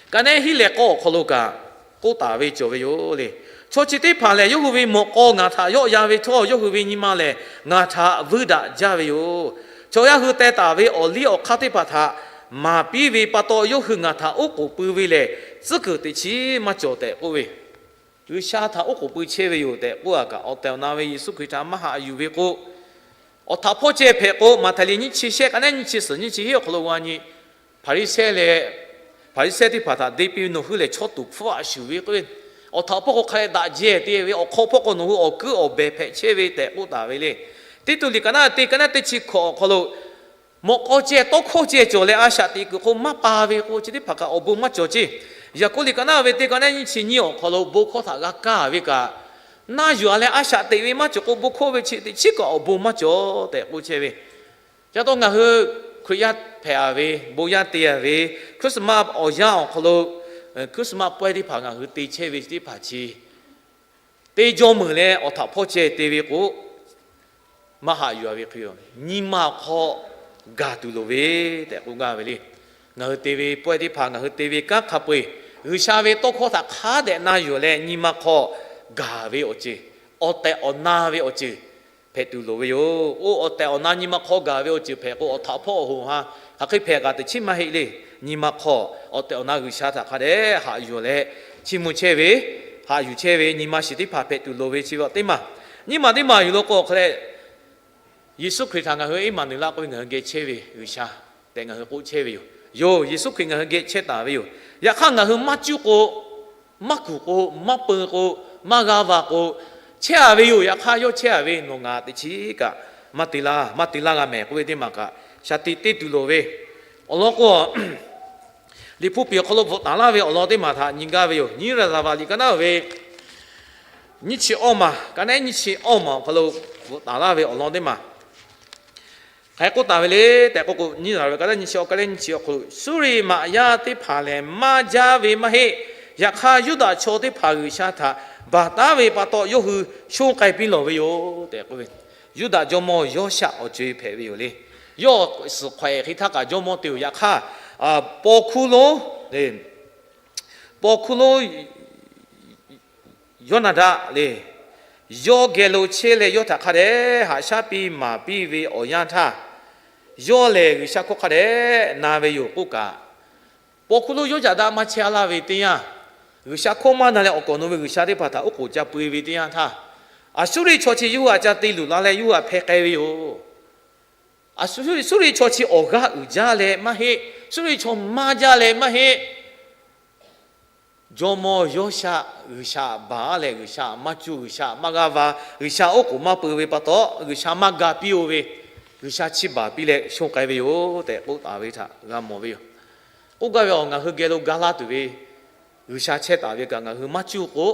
ka naˉ hiˉ leh k'awˇ awˬ hk'aw lo kaꞈ k'oˆ taˍ ve cawˬ ve yoˬ le. Chaw chi teˇ hpaˍ lehˬ, yawˇ hui ve mawꞈ k'aw ngaˬ htaꞈ yawˆ yan ve htawˇ, yawˇ hui ve nyi ma lehˬ ngaˬ htaꞈ vuiˇ daꞈ jaˇ ve yoˬ. Chaw yaˇ hui teh taˍ ve awˬ liˇ awˬ hk'aˇ teˇ hpaˍ htaꞈ maˍ piˇ ve pa taw, yawˇ hui ngaˬ htaꞈ oˉ k'oˍ pui ve lehˬ, tcuhˉ kuiˬ teꞈ chiˉ maˇ cawˬ tehꞈ k'oˆ ve, G'uiˬsha htaꞈ oˉ k'oˍ pui chehˇ ve yoˬ tehꞈ k'oˆ a kaꞈ, awˬ tehˬ awˬ na ve Yeˍsuˆ Hkriꞈ htaꞈ maˇ haꞈ yuˬ ve k'o, awˬ htaꞈ hpawˇ ceh hpehꞈ k'o, Maꞈhtehˍ liꞈ nyiˇ chi shehˆ ka naˉ nyiˇ chi suhˍ nyiˇ chi hiˉ awˬ hk'aw lo g'a nyi, Hpaˍriˍsehˇ leh Hpaˍriˍsehˇ teˇ hpaˍ htaꞈ deˇ piˇ ve, Nawˬ hui lehˬ chaw tuˍ hpfuhˇ a shuˍ ve k'oˆ ve, awˬ htaꞈ hpawˇ k'o hk'a leh daꞈ jehˇ te ve, awˬ hk'aw hpawˇ k'o nawˬ hui awˬ kuiˉ awˬ behˬ hpehꞈ chehˇ ve tehꞈ k'oˆ taˍ ve le. Tiˇtuꞈ liꞈ ka naˉ teˇ ka naˉ teˇ chi hkawꞈ awˬ hk'aw lo, mawꞈ k'aw ceh tawˇ hkawˇ ceh cawˬ leh a shaꞈ teꞈ kuiˬ hk'o maˇ pa ve k'o, chi teˇ hpaˍ kaꞈ awˬ bon maˇ cawˬ ceˇ. Yaˍkoˆ liꞈ ka naˉ ve teˇ ka naˉ nyiˇ chi nyiˇ awˬ hk'aw lo bon hkawˇ htaꞈ g'a kaˇ ve kaꞈ, naˇ yuˬ a leh a shaꞈ teꞈ ve maˇ cawˬ k'o, bon hkawˇ ve chi teꞈ chiˉ kaꞈ awˬ bon maˇ cawˬ tehꞈ k'oˆ chehˇ ve. Ca taw ngaˬ hui Hkriꞈ yaˇ hpehꞈ a ve, bon yaˇ te a ve, Christmas awˬ yanˇ awˬ hk'aw lo Christmas pawehˇ teˇ hpaˍ ngaˬ hui te chehˇ ve chi teˇ hpaˍ chi, teˇ jawˇ meuˍ leh awˬ htaꞈ hpawˇ ceh te ve k'o, maˇ haꞈ yuˬ a ve hk'e, nyi ma awˬ hk'aw gaˬ tuˬ loˍ ve tehꞈ k'oˆ gaˇ ve le. Ngaˬ hui te ve pawehˇ teˇ hpaˍ, ngaˬ hui te ve kanˉ hk'a peu-eˬ, G'uiˬsha ve tawˇ hkawˇ htaꞈ hk'a dehꞈ na yuˬ leh nyi ma hk'aw gaˬ ve awˬ ceuˬ, awˬ tehˬ awˬ na ve awˬ ceuˬ hpehꞈ tuˬ loˍ ve yoˬ. Oˇ awˬ tehˬ awˬ na nyi ma hk'aw gaˬ ve awˬ ceuˬ hpehꞈ k'o, awˬ htaꞈ hpawˇ awˬ hoꞈ ha hk'aˬ hk'e hpehꞈ kaꞈ teꞈ chiˉ maˇ heˆ le. Nyi ma hk'aw awˬ tehˬ awˬ na G'uiˬsha htaꞈ hk'a dehꞈ haꞈ yuˬ leh, chiˇ mvuh chehˇ ve, haꞈ yuˬ chehˇ ve nyi ma shiˍ teˇ hpaˍ hpehꞈ tuˬ loˍ ve chi ve teˇ maˬ. Nyiˇ maˬ teˇ maˬ yuˬ lo k'o hk'a leh, Yeˍsuˆ Hkriꞈ htaꞈ ngaˬ hui Iˉmaˍnuˍlaˆ k'oˆ ve ngaˬ hui geh chehˇ ve G'uiˬsha tehꞈ ngaˬ hui k'oˆ chehˇ ve yoˬ. Yoˬ, Yeˍsuˆ Hkriꞈ ngaˬ hui geh chehˇ taˍ ve yoˬ. Yaꞈ hk'aˇ ngaˬ hui maˇ cuˇ k'o, maˇ kuˬ k'o, maˇ peu k'o, maˇ g'a va k'o, chehˇ a ve yoˬ. Yaꞈ hk'aˇ yawˇ chehˇ a ve nawˬ ngaˬ teꞈ chiˉ kaꞈ maˇ te laˇ, maˇ te laˇ g'a mehˍ k'oˆ ve teˇ maˬ kaꞈ shaˍ tiꞈ te tuˬ loˍ ve awˬ lawn k'o, Liꞈ hpu piˍ awˬ hk'aw lo bvuhꞈ taˍ laˇ ve awˬ lawn teˇ maˬ htaꞈ nyi gaˇ ve yoˬ. Nyiˇ Raˍzaˍvaˍ liꞈ ka naˉ ve nyiˇ chi awˇ maˬ, ka naˉ nyiˇ chi awˇ maˬ awˬ hk'aw lo bvuhꞈ taˍ laˇ ve awˬ lawn teˇ maˬ hk'aˬ hk'e k'oˆ taˍ ve le tehꞈ k'oˆ k'o, nyiˇ Raˍzaˍvaˍ ka naˉ nyiˇ chi awˇ, ka naˉ nyiˇ chi awˬ hk'aw lo, Suˇriˆ maꞈ yaˇ teˇ hpaˍ lehˬ maˇ jaˇ ve maˇ heˆ. Yaꞈ hk'aˇ, Yuˇdaꞈ chaw teˇ hpaˍ G'uiˬsha htaꞈ baˬ taˉ ve pa taw, yawˇ hui shonˇ k'ai piˇ lawˬ ve yoˬ tehꞈ k'oˆ ve. Yuˇdaꞈ jawˇmawˇ Yawˇshaˆ awˬ co-e hpehꞈ ve yoˬ le. Yawˇ suhˍ hk'awehꞈ hk'e htaˇ kaꞈ jawˇmawˇ te yoˬ. Yaꞈ hk'aˇ, paw hkuˇ lonˉ, paw hkuˇ lonˉ Yawˇnaˍdaˆ le, yawˇ geh lo chehˇ leh yawˇ htaꞈ hk'a dehꞈ haꞈ shaˉ piˇ maˍ piˇ ve awˬ yanˇ htaˇ, yawˇ lehˬ G'uiˬsha hkawˇ hk'a dehꞈ na ve yoˬ k'oˆ kaꞈ, paw hkuˇ lonˉ Yawˇnaˍdaˆ maˇ chehˇ a laˇ ve teˇ yanˇ, G'uiˬsha hkawˇ maˇ na leh awˬ kawˍ nawˬ ve g'uiˬsha teˇ hpaˍ htaꞈ oˉ k'oˍ ca peu-e ve teˇ yanˇ htaˇ, Aˍsuˇriˆ chaw chi yawˇ hui htaꞈ ca te luˬ la leh yawˇ hui htaꞈ hpeh k'ai ve yoˬ. Aˍsuˇriˆ chaw chi awˬ g'aˇ uiˍ jaˇ leh maˇ heˆ. Suˇriˆ chaw maˇ jaˇ leh maˇ heˆ. Jawˇmawˇ Yawˇshaˆ G'uiˬsha baˬ leh G'uiˬsha maˇ cuˇ, G'uiˬsha maˇ g'aˇ va, G'uiˬsha oˉ k'oˍ maˇ peu ve pa taw, G'uiˬsha maˇ ga piˇ-oˬ ve, G'uiˬsha chiˇ baˬ piˇ leh shonˇ k'ai ve yoˬ tehꞈ k'oˆ taˍ ve htaꞈ g'a mawˬ ve yoˬ. K'oˆ gaˇ ve, ngaˬ hui geh lo ga laˇ tuˬ ve G'uiˬsha chehˇ taˍ ve kaꞈ ngaˬ hui maˇ cuˇ k'o,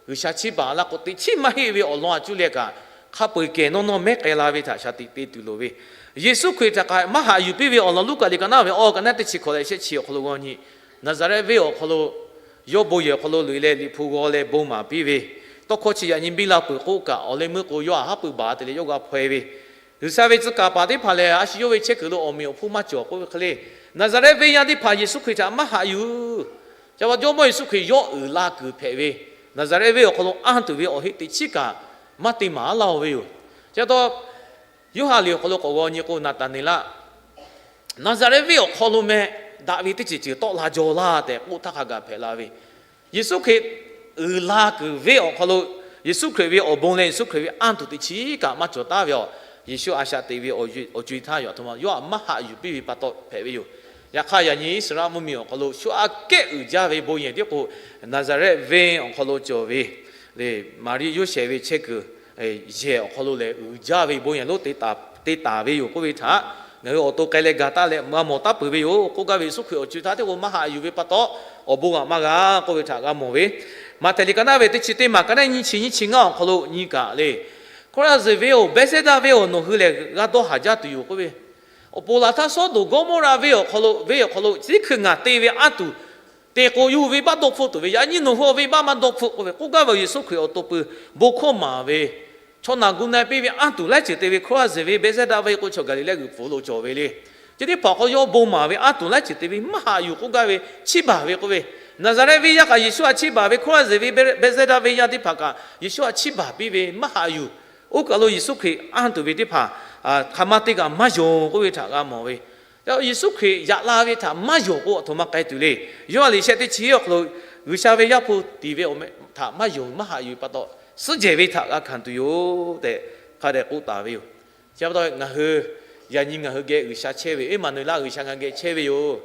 G'uiˬsha chiˇ baˬ laˇ k'o, teꞈ chiˉ maˇ heˆ ve awˬ lawn a cuˇ leh kaꞈ, hk'a peu-eˬ kehˬ nawˇ nawˇ mehˉ k'ai la ve htaꞈ shaˍ tiꞈ te tuˬ loˍ ve, Yeˍsuˆ Hkriꞈ htaꞈ kaꞈ maˇ haꞈ yuˬ piˇ ve awˬ lawn Luˉkaꞈ liꞈ ka naˉ ve awˬ ka naˉ teˇ chi hkawꞈ leh shehˆ chi awˬ hk'aw lo g'aw nyi, Naˍzaˍrehˆ venˇ awˬ hk'aw lo, yawˇ bon yehˬ awˬ hk'aw lo loꞈ-e leh Liꞈ hpu g'aw leh bon maˍ piˇ ve, tawˇ hkawˇ chi yaꞈ nyi biˇ la peuˬ k'oˆ kaꞈ, awˬ leh meuˇ k'o yawˇ htaꞈ haˉ pui baˬ te leh yawˇ g'a hpaw-e ve, G'uiˬsha ve tcuh kaˍ paˍ teˇ hpaˍ lehˬ, a shu yawˇ ve chehˇ kuiˬ lo awˬ meꞈ awˬ hponˇ maˇ cawˬ k'oˆ ve hk'e le, Naˍzaˍrehˆ venˇ yaˇ teˇ hpaˍ Yeˍsuˆ Hkriꞈ htaꞈ maˇ haꞈ yuˬ. Ca pa Jawˇmawˇ Yeˍsuˆ Hkriꞈ yawˇ uiˍ la kuiˬ hpehꞈ ve, Naˍzaˍrehˆ venˇ awˬ hk'aw lo anˇ tuˬ ve awˬ heˆ teꞈ chiˉ kaꞈ maˇ te maˍ laˇ-oˬ ve yoˬ. Chi pa taw, Yoˇhanˬ liꞈ awˬ hk'aw lo k'awꞈ g'aw nyi k'o, Naˍtaˍneˍlaˆ, Naˍzaˍrehˆ venˇ awˬ hk'aw lo meh daꞈ ve teˇ ceuˬ ceuˬ tawˆ la jaw laˇ tehꞈ k'oˆ htaˇ hk'a gaˬ hpehꞈ la ve, Yeˍsuˆ Hkriꞈ uiˍ la kuiˬ venˇ awˬ hk'aw lo, Yeˍsuˆ Hkriꞈ ve awˬ bon leh Yeˍsuˆ Hkriꞈ ve anˇ tuˬ teꞈ chiˉ kaꞈ maˇ cawˬ taˍ ve yoˬ. Yeˍsuˆ a shaꞈ teꞈ ve awˬ co-e htaˇ yoˬ, aˬ htoꞈ ma yawˇ htaꞈ maˇ haꞈ yuˬ piˇ ve pa taw hpehꞈ ve yoˬ. Yaꞈ hk'aˇ, yaꞈ nyi Iˉsaˍreˍlaˆ mvuhˇmiˬ awˬ hk'aw lo shu aꞈ kehˉ uiˍ jaˇ ve bon yehˬ tiˉ k'o, Naˍzaˍrehˆ venˇ awˬ hk'aw lo cawˬ ve le, Maˍriˆ Yoˇsehꞈ ve chehˇ kuiˬ yehˬ awˬ hk'aw lo lehˬ uiˍ jaˇ ve bon yehˬ lonˉ te taˍ ve yoˬ k'oˆ ve htaꞈ ngaˬ hui awˬ to k'ai leh ga taˉ leh g'a mawˬ taˉ peuˬ ve yoˬ. K'oˆ gaˇ ve, Yeˍsuˆ Hkriꞈ awˬ co-e htaˇ teˇ k'o maˇ haꞈ yuˬ ve pa taw, awˬ bon g'aꞈ maˇ g'a k'oˆ ve htaꞈ g'a mawˬ ve, Maꞈhtehˍ liꞈ ka naˉ ve teˇ chi teˇ maˬ, ka naˉ nyiˇ chi nyiˇ chi ngaˇ awˬ hk'aw lo nyi kaꞈ le, Hkoˇraˍzeˍ venˇ-oˬ, Behˇzehˇdaˆ venˇ-oˬ, nawˬ hui lehˬ g'a dawˇ haˍ jaˇ tuˬ yoˬ k'oˆ ve, awˬ pon laˬ htaˇ Sawˉdonˍ Gawˇmawˇraˆ venˇ awˬ hk'aw lo, venˇ awˬ hk'aw lo chi teˇ hkui ngaˬ te ve anˇ tuˬ te k'o, yawˇ hui venˇbaˆ dawˇ hpfuhˆ tuˬ ve, yaꞈ nyi nawˬ hui awˬ venˇbaˆ maˇ dawˇ hpfuhˆ k'oˆ ve, k'oˆ gaˇ ve Yeˍsuˆ Hkriꞈ awˬ to pui bon hkawˇ maˍ ve, chaw naˬ gu na piˇ ve anˇ tuˬ laiˉ ceuˬ te ve Hkoˇraˍzeˍ venˇ, Behˇzehˇdaˆ venˇ k'o, chaw Gaˍliˍlehˇ g'uiˬ pfuhˍ lo cawˬ ve le. Chi teˇ hpaˍ awˬ hk'aw yawˇ bon maˍ ve anˇ tuˬ laiˉ ceuˬ te ve maˇ haꞈ yuˬ k'oˆ gaˇ ve, chiˇ baˬ ve k'oˆ ve, Naˍzaˍrehˆ venˇ yaˇ kaꞈ Yeˍsuˆ htaꞈ chiˇ baˬ ve, Hkoˇraˍzeˍ venˇ, Behˇzehˇdaˆ venˇ yaˇ teˇ hpaˍ kaꞈ Yeˍsuˆ htaꞈ chiˇ baˬ piˇ ve maˇ haꞈ yuˬ. Oˇ kaˬ lo Yeˍsuˆ Hkriꞈ anˇ tuˬ ve teˇ hpaˍ hk'a maˇ teˇ kaꞈ maˇ yonˍ k'oˆ ve htaꞈ g'a mawˬ ve, Yeˍsuˆ Hkriꞈ yaꞈ la ve htaꞈ maˇ yonˍ k'o, aˬ htoꞈ ma k'ai tuˬ le. Yoˇhanˬ liꞈ shehˆ teˇ chi awˬ hk'aw lo G'uiˬsha ve Yaˇ hpu tiˍ ve awˬ meh htaꞈ maˇ yonˍ maˇ haꞈ yuˬ ve pa taw, suhˉ jehˬ ve htaꞈ g'a hkanˍ tuˬ yoˬ tehꞈ hk'a dehꞈ k'oˆ taˍ ve yoˬ. Chi pa taw ngaˬ hui, yaꞈ nyi ngaˬ hui geh G'uiˬsha chehˇ ve, Iˉmaˍnuˍlaˆ G'uiˬsha ngaˬ geh chehˇ ve yoˬ.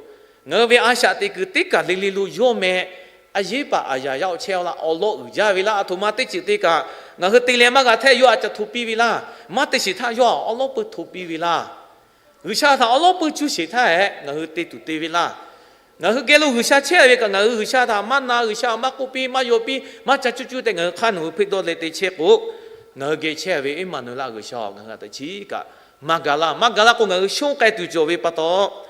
Ngaˬ hui ve a shaꞈ teꞈ kuiˬ teˇ kaˬ le le lo yawˇ meh, a yeˉ paˍ aˬ yaꞈ yaˇ-oˬ chehˇ-aw laˇ, awˬ lawˉ uiˍ jaˇ ve laˇ, aˬ htoꞈ ma teˇ ceuˬ te kaꞈ ngaˬ hui te leh maˇ g'a htaˇ yawˇ htaꞈ ca hto piˇ ve laˇ, maˇ te sheˍ htaˇ yawˇ htaꞈ awˉ lawˉ pui hto piˇ ve laˇ. G'uiˬsha htaꞈ awˉ lawˉ pui cuˇ sheˍ htaˇ hehꞈ ngaˬ hui te tuˬ te ve laˇ. Ngaˬ hui geh lo G'uiˬsha chehˇ ve kaꞈ ngaˬ hui G'uiˬsha htaꞈ maˇ na, G'uiˬsha maˇ k'oˆ piˇ, maˇ yaw piˇ, maˇ ca cuˇ cuˇ tehꞈ ngaˬ hui hk'aˇ nawˬ hui hpeˆ dawˇ leh te chehˇ k'o, ngaˬ hui geh chehˇ ve Iˉmaˍnuˍlaˆ G'uiˬsha-oˬ, ngaˬ hui htaꞈ teꞈ chiˉ kaꞈ maˇ ga laˇ. Maˇ ga laˇ k'o, ngaˬ hui shonˇ k'ai tuˬ cawˬ ve pa taw,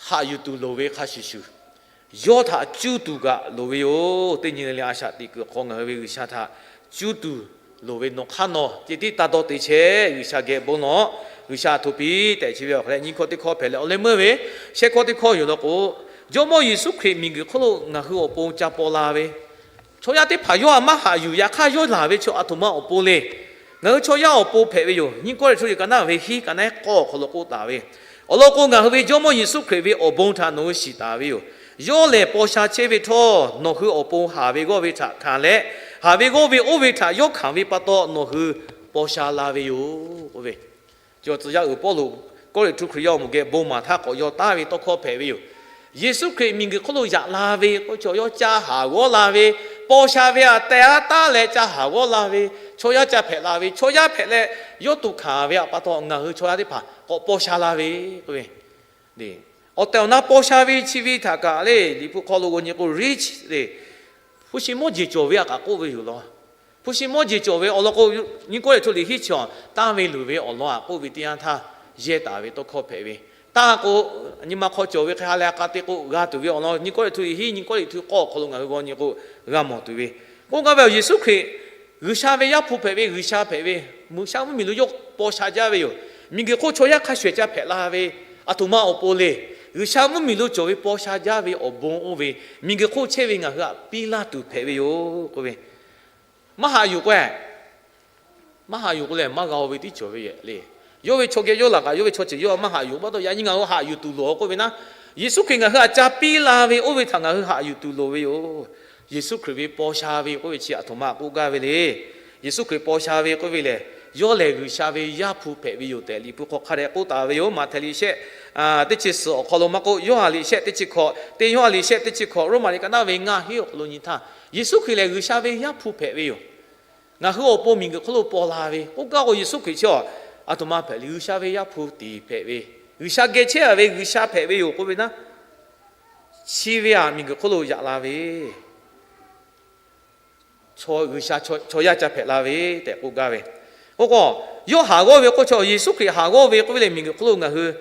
haꞈ yuˬ tuˬ loˍ ve hk'a shuˍ shuˍ, yawˇ htaꞈ cuˇ tuˬ kaꞈ loˍ ve yoˬ. Teˇ nyi le le a shaꞈ teꞈ kuiˬ hk'aw ngaˬ hui ve G'uiˬsha htaꞈ cuˇ tuˬ loˍ ve nawˬ hk'aˇ nawˬ ceh tiˉ taˇ dawˇ te chehˇ. G'uiˬsha geh bon lawˬ. G'uiˬsha hto piˇ tehꞈ chi ve awˬ hk'aw leh nyiˇ hkawˇ teˇ hkawˇ hpehꞈ leh awˬ leh meuˇ ve shehˆ hkawˇ teˇ hkawˇ yoˬ law k'o, Jawˇmawˇ Yeˍsuˆ Hkriꞈ miˬguiˬ hk'oˆ lo ngaˬ hui awˬ pon ca paw la ve, chaw yaˇ teˇ hpaˍ yawˇ htaꞈ maˇ haꞈ yuˬ. Yaꞈ hk'aˇ yawˇ laˬ ve chaw aˬ htoꞈ ma awˬ pon le. Ngaˬ hui chaw yaˇ awˬ pon hpehꞈ ve yoˬ. Nyiˇ Kawˇrenˍhtuˆ liꞈ ka naˉ ve hiˉ ka naˉ k'awˇ awˬ hk'aw lo k'oˆ taˍ ve, awˬ lawn k'o, ngaˬ hui ve Jawˇmawˇ Yeˍsuˆ Hkriꞈ ve awˬ bon htaꞈ nawˬ hui shiˍ taˍ ve yoˬ. Yawˇ lehˬ paw sha chehˇ ve htawˇ, nawˬ hui awˬ pon haˍ ve g'awˇ ve htaꞈ hkanˍ leh, haˍ ve g'awˇ ve oˇ ve htaꞈ yawˇ hkanˍ ve pa taw nawˬ hui paw sha la ve yoˬ k'oˆ ve. Cawˬ tcuh yaˇ uiˍ Pawˇluꞈ Kawˇrenˍhtuˆ Hkriꞈ yaˇ awˬ moˍ geh bon maˍ htaˇ k'awꞈ yaw taˉ ve tawˇ hkawˇ hpehꞈ ve yoˬ. Yeˍsuˆ Hkriꞈ miˬguiˬ hk'oˆ lo yaꞈ la ve k'oˆ ve chaw, yawˇ ca haˍ g'awˇ la ve, paw sha ve htaꞈ teh aˉ taˉ leh ca haˍ g'awˇ la ve, chaw yaˇ ca hpehꞈ la ve, chaw yaˇ hpehꞈ leh yawˇ tuꞈ hkanˍ ve pa taw ngaˬ hui chaw yaˇ teˇ hpaˍ k'awꞈ paw sha la ve k'oˆ ve. Awˬ tehˬ awˬ na paw sha ve chi ve htaꞈ kaꞈ le, Liꞈ hpu hk'aw lo g'aw nyi k'o rich le, hpu shi mawˇ jeˬ cawˬ ve htaꞈ kaꞈ k'oˆ ve yoˬ law. Hpu shi mawˇ jeˬ cawˬ ve awˬ lawn k'o, nyiˇ Kawˇrenˍhtuˆ liꞈ hiˉ chi awˬ tanˇ ve luˬ ve awˬ lawn htaꞈ k'oˆ ve teˇ yanˇ htaˇ, yehˇ taˍ ve tawˇ hkawˇ hpehꞈ ve. Tanˇ k'o, nyi ma hk'aw cawˬ ve hk'e ha leh a k'a te k'o g'a tuˬ ve awˬ lawn, nyiˇ Kawˇrenˍhtuˆ liꞈ hiˉ, nyiˇ Kawˇrenˍhtuˆ k'awˇ awˬ hk'aw lo ngaˬ hui g'aw nyi k'o g'a mawˬ tuˬ ve. K'oˆ gaˇ ve awˬ Yeˍsuˆ Hkriꞈ G'uiˬsha ve Yaˇ hpu hpehꞈ ve, G'uiˬsha hpehꞈ ve, G'uiˬsha mvuhˇmiˬ lo yawˇ paw sha jaˇ ve yoˬ. Miˬguiˬ hk'oˆ chaw yaˇ hk'a shuˍ shuˍ ca hpehꞈ la ve, aˬ htoꞈ ma awˬ pon le. G'uiˬsha mvuhˇmiˬ lo cawˬ ve paw sha jaˇ ve awˬ bon oˇ ve, miˬguiˬ hk'oˆ chehˇ ve ngaˬ hui htaꞈ piˇ laˇ tuˬ hpehꞈ ve yoˬ k'oˆ ve. Maˇ haꞈ yuˬ k'o, maˇ haꞈ yuˬ k'o lehˬ maˇ g'a-o ve tiˉ cawˬ ve yoˬ le. Yawˇ ve chaw geh yawˇ laˬ kaꞈ, yawˇ ve chaw ceuˬ yawˇ maˇ haꞈ yuˬ pa taw, yaꞈ nyi ngaˬ hui haꞈ yuˬ tuˬ loˍ k'oˆ ve naˉ, Yeˍsuˆ Hkriꞈ ngaˬ hui htaꞈ ca piˇ la ve oˇ ve htaꞈ ngaˬ hui haꞈ yuˬ tuˬ loˍ ve yoˬ. Yeˍsuˆ Hkriꞈ ve paw sha ve k'oˆ ve chi aˬ htoꞈ ma k'oˆ gaˇ ve le. Yeˍsuˆ Hkriꞈ paw sha ve k'oˆ ve lehˬ, yawˇ lehˬ G'uiˬsha ve Yaˇ hpu hpehꞈ ve yoˬ tehꞈ Liꞈ hpu hk'aw hk'a dehꞈ k'oˆ taˍ ve yoˬ. Maꞈhtehˍ liꞈ shehˆ teˇ chi suhˍ awˬ hk'aw lo maˇ k'oˆ, Yoˇhanˬ liꞈ shehˆ teˇ chi hkawꞈ, teˇ Yoˇhanˬ liꞈ shehˆ teˇ chi hkawꞈ, Roˉmaꞈ liꞈ ka naˉ ve ngaˇ hinˉ awˬ hk'aw lo nyi htaˇ, Yeˍsuˆ Hkriꞈ lehˬ G'uiˬsha ve Yaˇ hpu hpehꞈ ve yoˬ. Ngaˬ hui awˬ pon miˬguiˬ hk'oˆ lo paw la ve k'oˆ gaˇ k'o, Yeˍsuˆ Hkriꞈ chi aˬ htoꞈ ma hpehꞈ le, G'uiˬsha ve Yaˇ hpu tiˍ hpehꞈ ve, G'uiˬsha geh chehˇ a ve G'uiˬsha hpehꞈ ve yoˬ k'oˆ ve naˉ, chi ve aꞈ miˬguiˬ hk'oˆ lo yaꞈ la ve G'uiˬsha chaw yaˇ ca hpehꞈ la ve tehꞈ k'oˆ gaˇ ve. K'o k'o, yawˇ haˍ g'awˇ ve k'oˆ chaw, Yeˍsuˆ Hkriꞈ haˍ g'awˇ ve k'oˆ ve lehˬ, miˬguiˬ hk'oˆ lo ngaˬ hui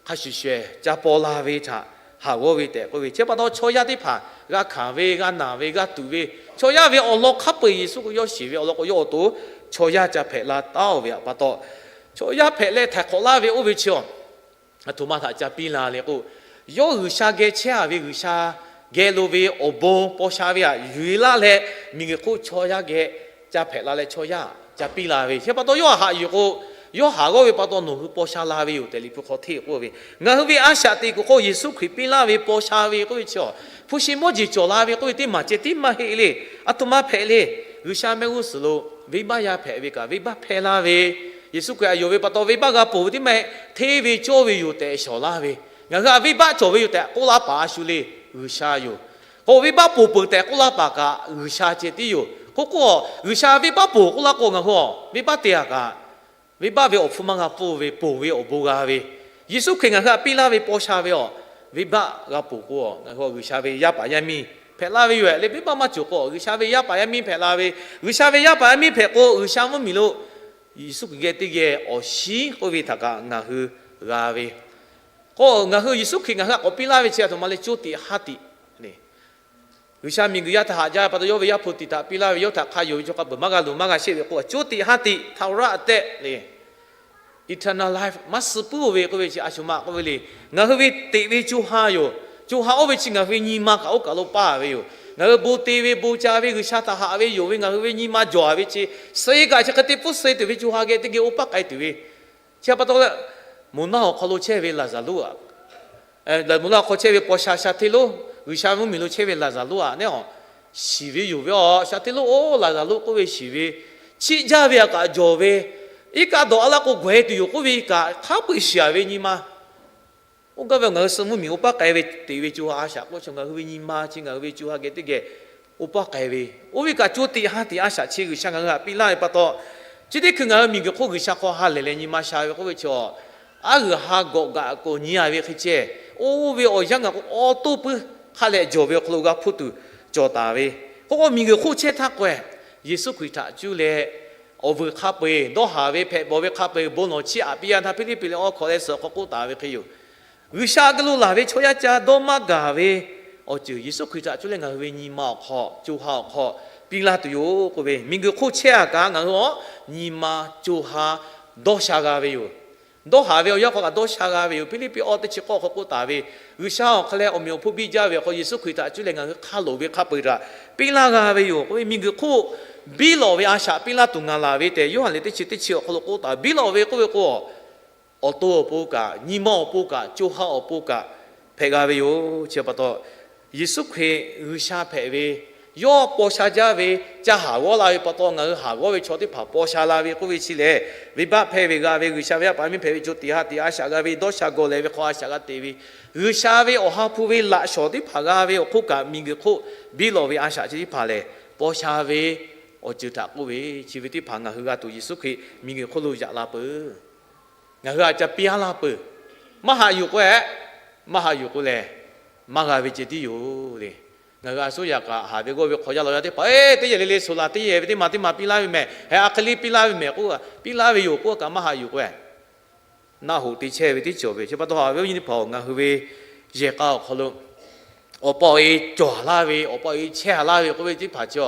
hk'a shuˍ shuˍ ca paw la ve htaꞈ haˍ g'awˇ ve tehꞈ k'oˆ ve. Chi pa taw chaw yaˇ teˇ hpaˍ g'a hkanˍ ve, g'a naˬ ve, g'a tuꞈ ve, chaw yaˇ ve awˬ lawn hk'a peu-eˬ Yeˍsuˆ k'o yawˇ shiˍ ve awˬ lawn k'o, yawˇ awˬ to chaw yaˇ ca hpehꞈ la taˉ-oˬ ve pa taw, chaw yaˇ hpehꞈ leh htaiˍ hk'awꞈ laˇ ve oˇ ve chi aˬ htoꞈ ma htaꞈ ca piˇ la le k'o, yawˇ G'uiˬsha geh chehˇ a ve G'uiˬsha geh lo ve awˬ bon paw sha ve htaꞈ yuˬ-e laˇ leh, miˬguiˬ hk'oˆ chaw yaˇ geh ca hpehꞈ la leh chaw yaˇ ca piˇ la ve. Chi pa taw yawˇ haꞈ yuˬ k'o, yawˇ haˍ g'awˇ ve pa taw nawˬ hui paw sha la ve yoˬ tehꞈ Liꞈ hpu hk'aw hteˇ k'oˆ ve. Ngaˬ hui ve a shaꞈ teꞈ kuiˬ hk'oˆ Yeˍsuˆ Hkriꞈ piˇ laˇ ve paw sha ve k'oˆ ve chi aˬ, hpu shi mawˇ jeˬ cawˬ la ve k'oˆ ve teˇ maˬ ceh tiˉ maˇ heˆ le. Aˬ htoꞈ ma hpehꞈ le. G'uiˬsha mehˆ g'uˇ suhˍ lo venˇbaˆ yaˇ hpehꞈ ve kaꞈ, venˇbaˆ hpehˇ laˇ ve, Yeˍsuˆ Hkriꞈ htaꞈ yonˍ ve pa taw venˇbaˆ g'a ponˬ ve teˇ maˇ heˆ, hteˇ ve cawˇ ve yoˬ tehꞈ shawˍ laˇ ve, ngaˬ hui htaꞈ venˇbaˆ cawˬ ve yoˬ tehꞈ k'oˆ laˇ paˍ a shu le, G'uiˬsha yoˬ. K'o venˇbaˆ ponˬ peuˬ tehꞈ k'oˆ laˇ paˍ kaꞈ G'uiˬsha ceh tiˉ yoˬ. K'o k'o, G'uiˬsha venˇbaˆ ponˬ k'oˆ laˇ k'o, ngaˬ hui venˇbaˆ te-a kaꞈ, venˇbaˆ ve awˬ hpfuhˇ maˇ g'a pfuhˇ ve, ponˬ ve awˬ bon g'a ve, Yeˍsuˆ Hkriꞈ ngaˬ hui htaꞈ piˇ laˇ ve paw sha ve aˬ, venˇbaˆ g'a ponˬ k'o, ngaˬ hui G'uiˬsha ve yaˇ paˍ yaˇ miˇ hpehꞈ laˇ ve yoˬ le. Venˇbaˆ maˇ cawˬ k'o, G'uiˬsha ve yaˇ paˍ yaˇ miˇ hpehꞈ la ve, G'uiˬsha ve yaˇ paˍ yaˇ miˇ hpehꞈ k'o, G'uiˬsha mvuhˇmiˬ lo Yeˍsuˆ Hkriꞈ geh teˇ geh awˬ shiˉ k'oˆ ve htaꞈ kaꞈ ngaˬ hui g'a ve. K'o ngaˬ hui Yeˍsuˆ Hkriꞈ ngaˬ hui htaꞈ k'awꞈ piˇ laˇ ve chi aˬ htoꞈ ma le, coˇ tiꞈ haˉ tiꞈ le. G'uiˬsha miˬguiˬ yaˇ htaꞈ haꞈ jaˇ ve pa taw, yawˇ ve Yaˇ hpu tiꞈ htaꞈ piˇ laˇ ve, yawˇ htaꞈ hk'a yonˍ ve chaw hk'a peuˬ maˇ g'a luˬ maˇ g'a sheˆ ve k'o, coˇ tiꞈ haˉ tiꞈ htaꞈ uˉ raˆ tehˆ le. Eternal life, maˇ suh puiˉ-o ve k'oˆ ve chi a shu ma k'oˆ ve le. Ngaˬ hui ve teꞈ ve co ha yoˬ. Co ha oˇ ve chi ngaˬ hui ve nyi ma kaꞈ oˇ kaˬ lo paˇ ve yoˬ. Ngaˬ hui bon te ve, bon ca ve, G'uiˬsha htaꞈ haꞈ ve yonˍ ve, ngaˬ hui ve nyi ma jawˬ ve chi, suh kaꞈ chi hk'e te pfuhˇ suh tuˬ ve co ha geh teˇ geh oˇ paˇ k'ai tuˬ ve. Chi pa taw leh, moˬ naˇ awˬ hk'aw lo chehˇ ve Laˍzaˍruˆ aꞈ, moˬ naˇ awˬ hk'aw chehˇ ve paw sha sha hteˇ lonˉ, G'uiˬsha mvuhˇmiˬ lo chehˇ ve Laˍzaˍruˆ aꞈ neˉ aˬ, shiˍ ve yonˍ ve aˬ, sha hteˇ lonˉ oˇ Laˍzaˍruˆ k'oˆ ve shiˍ ve, chiˆ jaˇ ve aꞈ kaꞈ jawˬ ve, iˉ kaˆ dawˬ a laˇ k'o gawˬ-e tuˬ yoˬ k'oˆ ve kaꞈ hk'a peu-eˬ shiˍ-a ve nyi ma. Oˇ gaˇ ve ngaˬ hui suh mvuhˇmiˬ oˇ paˇ k'ai ve teꞈ ve co ha a shaꞈ k'oˆ chi ngaˬ hui ve nyi ma chi ngaˬ hui ve co ha geh teˇ geh oˇ paˇ k'ai ve, oˇ ve kaꞈ coˇ tiꞈ haˉ tiꞈ a shaꞈ chi G'uiˬsha ngaˬ hui htaꞈ piˇ laˇ ve pa taw, chi teˇ hkui ngaˬ hui miˬguiˬ hk'oˆ G'uiˬsha hk'aw ha lehˬ leh nyi ma sha ve k'oˆ ve chi aˬ, aˉ g'uiˬ ha gawꞈ gaꞈ k'awꞈ nyi-a ve hk'e ceh, oˇ ve awˬ yanˇ ngaˬ k'o awˬ to puiˉ hk'a leh jawˬ ve awˬ hk'aw lo g'a hpuˇ tuˬ cawˬ taˍ ve. K'o k'o miˬguiˬ hk'oˆ chehˇ htaˇ k'o-e, Yeˍsuˆ Hkriꞈ htaꞈ cuˇ leh awˬ vuiˬ hk'a peu-eˬ dawˇ haˍ ve hpehꞈ bawˬ ve hk'a peu-eˬ bon lawˬ chiˇ aꞈ piˇ-a htaˇ, Hpiˇliˇpiˆ leh awˬ hkawꞈ leh suhˍ hk'aw k'oˆ taˍ ve hk'e yoˬ. G'uiˬsha geh lo laˬ ve chaw yaˇ ca dawˇ maˇ gaˬ ve awˬ ceuˬ Yeˍsuˆ Hkriꞈ htaꞈ cuˇ leh ngaˬ hui ve nyi ma awˬ hk'aw, co ha awˬ hk'aw piˇ laˇ tuˬ yoˬ k'oˆ ve, miˬguiˬ hk'oˆ chehˇ-a kaꞈ ngaˬ hui awˬ nyi ma co ha dawˇ sha g'a ve yoˬ. Dawˇ haˍ ve awˬ yanˇ hk'aw kaꞈ dawˇ sha g'a ve yoˬ. Hpiˇliˇpiˆ awˬ teˇ chi k'awˇ hk'aw k'oˆ taˍ ve, G'uiˬsha awˬ hk'a leh awˬ meꞈ awˬ hponˇ biˇ jaˇ ve awˬ hk'aw Yeˍsuˆ Hkriꞈ htaꞈ cuˇ leh ngaˬ hui hk'a loˍ ve hk'a peu-eˬ htaꞈ piˇ laˇ g'a ve yoˬ k'oˆ ve, miˬguiˬ hk'oˆ biˇ lawꞈ ve a shaꞈ piˇ laˇ tuˬ ngaˬ laˬ ve tehꞈ, Yoˇhanˬ liꞈ teˇ chi teˇ chi awˬ hk'aw lo k'oˆ taˍ. Biˇ lawꞈ ve k'oˆ ve k'o, awˬ to awˬ pon kaꞈ, nyi ma awˬ pon kaꞈ, co ha awˬ pon kaꞈ hpehꞈ g'a ve yoˬ. Chi pa taw, Yeˍsuˆ Hkriꞈ G'uiˬsha hpehꞈ ve, yawˇ paw sha jaˇ ve, ca haˍ g'awˇ la ve pa taw, ngaˬ hui haˍ g'awˇ ve chaw teˇ hpaˍ paw sha la ve k'oˆ ve chi lehˬ, venˇbaˆ hpehˇ ve g'a ve, G'uiˬsha ve yaˇ paˍ miˇ hpehꞈ ve co tiꞈ ha tiꞈ a shaꞈ g'a ve, dawˇ sha gawˬ lehˬ ve hk'aw a shaꞈ g'a te ve, G'uiˬsha ve awˬ ha hpu ve laꞈ shawˍ teˇ hpaˍ g'a ve awˬ hk'oˆ kaꞈ, miˬguiˬ hk'oˆ biˇ lawꞈ ve a shaꞈ chi teˇ hpaˍ lehˬ, paw sha ve awˬ ceuˬ htaꞈ k'oˆ ve, chi ve teˇ hpaˍ ngaˬ hui g'a tuˬ Yeˍsuˆ Hkriꞈ miˬguiˬ hk'oˆ lo yaꞈ la peuˬ. Ngaˬ hui a ca piˇ a laˇ peuˬ. Maˇ haꞈ yuˬ k'o, maˇ haꞈ yuˬ k'o lehˬ, maˇ g'a ve ceh tiˉ yoˬ le. Ngaˬ hui a suˉ yaꞈ kaꞈ haˍ ve g'awˇ ve hk'aw yaˇ law yaˇ teˇ hpaˍ, teˇ yehˬ le le suhˍ laˬ, teˇ yehˬ ve teˇ ma teˇ ma piˇ laˇ ve mehˬ, heh a hk'e le piˇ laˇ ve mehˬ k'oˆ, piˇ laˇ ve yoˬ k'oˆ kaꞈ maˇ haꞈ yuˬ k'o, naˆ hoꞈ te chehˇ ve teˇ cawˬ ve. Chi pa taw haꞈ ve awˬ nyi teˇ hpaˍ-oˬ, ngaˬ hui ve yehˬ k'a awˬ hk'aw lo awˬ pa awˬ e cawˬ a laˇ ve, awˬ pa awˬ e chehˇ a laˇ ve k'oˆ ve teˇ hpaˍ chi,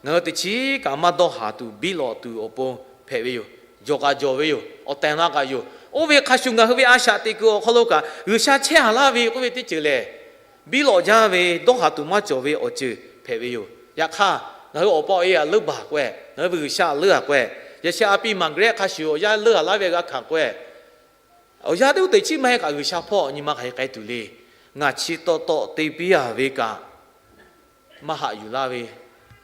ngaˬ hui teˇ chiˉ kaꞈ maˇ dawˇ haˍ tuˬ biˇ lawꞈ tuˬ awˬ pon hpehꞈ ve yoˬ. Jawˬ kaꞈ jawˬ ve yoˬ. Awˬ tehˬ na kaꞈ yoˬ. Oˇ ve hk'a shuˍ ngaˬ hui ve a shaꞈ teꞈ kuiˬ awˬ hk'aw lo kaꞈ G'uiˬsha chehˇ a laˇ ve k'oˆ ve teˇ ceuˬ lehˬ, biˇ lawꞈ jaˇ ve dawˇ haˍ tuˬ maˇ cawˬ ve awˬ ceuˬ hpehꞈ ve yoˬ. Yaꞈ hk'aˇ, ngaˬ hui awˬ pa awˬ e a leuˉ baˬ k'o, ngaˬ hui ve G'uiˬsha a leuˉ a k'o, yaꞈ sheh a piˇ maˍ gre hk'a shuˍ awˬ yanˇ leuˉ a laˇ ve g'a hkanˍ k'o, awˬ yanˇ teˇ g'uˇ teꞈ chiˉ maˇ heˆ kaꞈ G'uiˬsha hpawˇ nyi ma hk'aˬ hk'e k'ai tuˬ le. Ngaˬ chi tawˆ tawˆ te piˇ a ve kaꞈ, maˇ haꞈ yuˬ laˇ ve,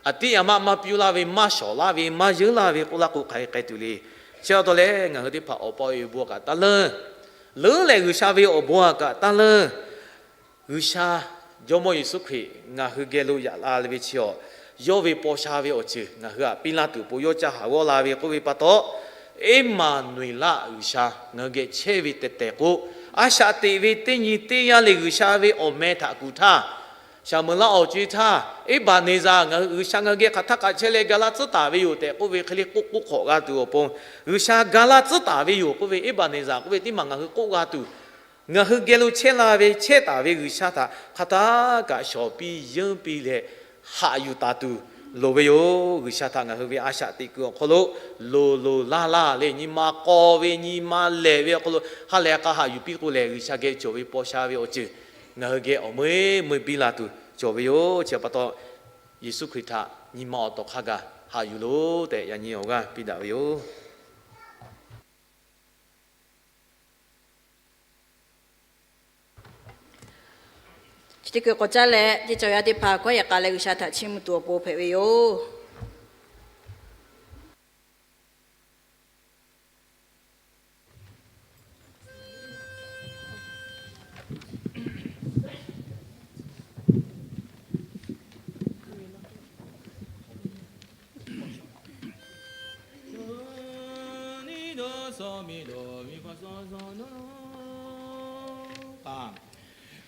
a tiˉ a maˇ maˇ piˇ laˇ ve, maˇ shawˍ laˇ ve, maˇ yeunˇ laˇ ve k'oˆ laˇ k'o hk'aˬ hk'e k'ai tuˬ le. Chi pa taw leh ngaˬ hui teˇ hpaˍ awˬ pa awˬ e awˬ bon a kaꞈ taˇ leuˉ, leuˉ leh G'uiˬsha ve awˬ bon a kaꞈ taˇ leuˉ. G'uiˬsha Jawˇmawˇ Yeˍsuˆ Hkriꞈ ngaˬ hui geh lo yaꞈ la ve chi awˬ, yawˇ ve paw sha ve awˬ ceuˬ ngaˬ hui htaꞈ piˇ laˇ tuˬ awˬ pon yawˇ ca haˍ g'awˇ la ve k'oˆ ve pa taw, Eˇmaˍnuˍeˍlaˆ G'uiˬsha ngaˬ hui geh chehˇ ve tehˬ tehˬ k'o, a shaꞈ teꞈ ve teˇ nyi teˇ yanˇ le G'uiˬsha ve awˬ meh htaꞈ kuˬ htaˇ, Saˍmeˍlaˆ awˬ co e htaˇ, Eˇbaˍneˍzaˍ ngaˬ hui G'uiˬsha ngaˬ hui geh hk'aˬ htaˇ kaꞈ chehˇ leh ga laˇ tcuhˉ taˍ ve yoˬ tehꞈ k'oˆ ve hk'e le k'oˆ k'oˆ hk'awꞈ g'a tuˬ awˬ pon, G'uiˬsha ga laˇ tcuhˉ taˍ ve yoˬ k'oˆ ve Eˇbaˍneˍzaˍ k'oˆ ve teˇ maˬ ngaˬ hui k'oˆ g'a tuˬ, ngaˬ hui geh lo chehˇ la ve chehˇ taˍ ve G'uiˬsha htaꞈ hk'aˬ htaˇ kaꞈ shawˍ piˇ yeunˇ piˇ leh haꞈ yuˬ taˍ tuˬ loˍ ve yoˬ. G'uiˬsha htaꞈ ngaˬ hui ve a shaꞈ teꞈ kuiˬ awˬ hk'aw lo loˍ loˍ laˇ laˇ le, nyi ma k'aw ve nyi ma lehˬ ve awˬ hk'aw lo ha lehˬ k'a haꞈ yuˬ piˇ k'o lehˬ, G'uiˬsha geh cawˬ ve paw sha ve awˬ ceuˬ ngaˬ hui geh awˬ meuˇ meuˇ biˇ la tuˬ cawˬ ve yoˬ. Chi pa taw, Yeˍsuˆ Hkriꞈ htaꞈ nyi ma awˬ tawˍ hk'a gaˬ haꞈ yuˬ loˬ tehꞈ yaꞈ nyi awˬ g'aˇ piˇ daꞈ ve yoˬ. Chi teˇ hkui k'awꞈ caˉ leh, teˇ cawˬ yaˇ teˇ hpaˍ kawˉ yehˬ k'a leh G'uiˬsha htaꞈ chiˇ mvuh tuˬ awˬ pon hpehꞈ ve yoˬ.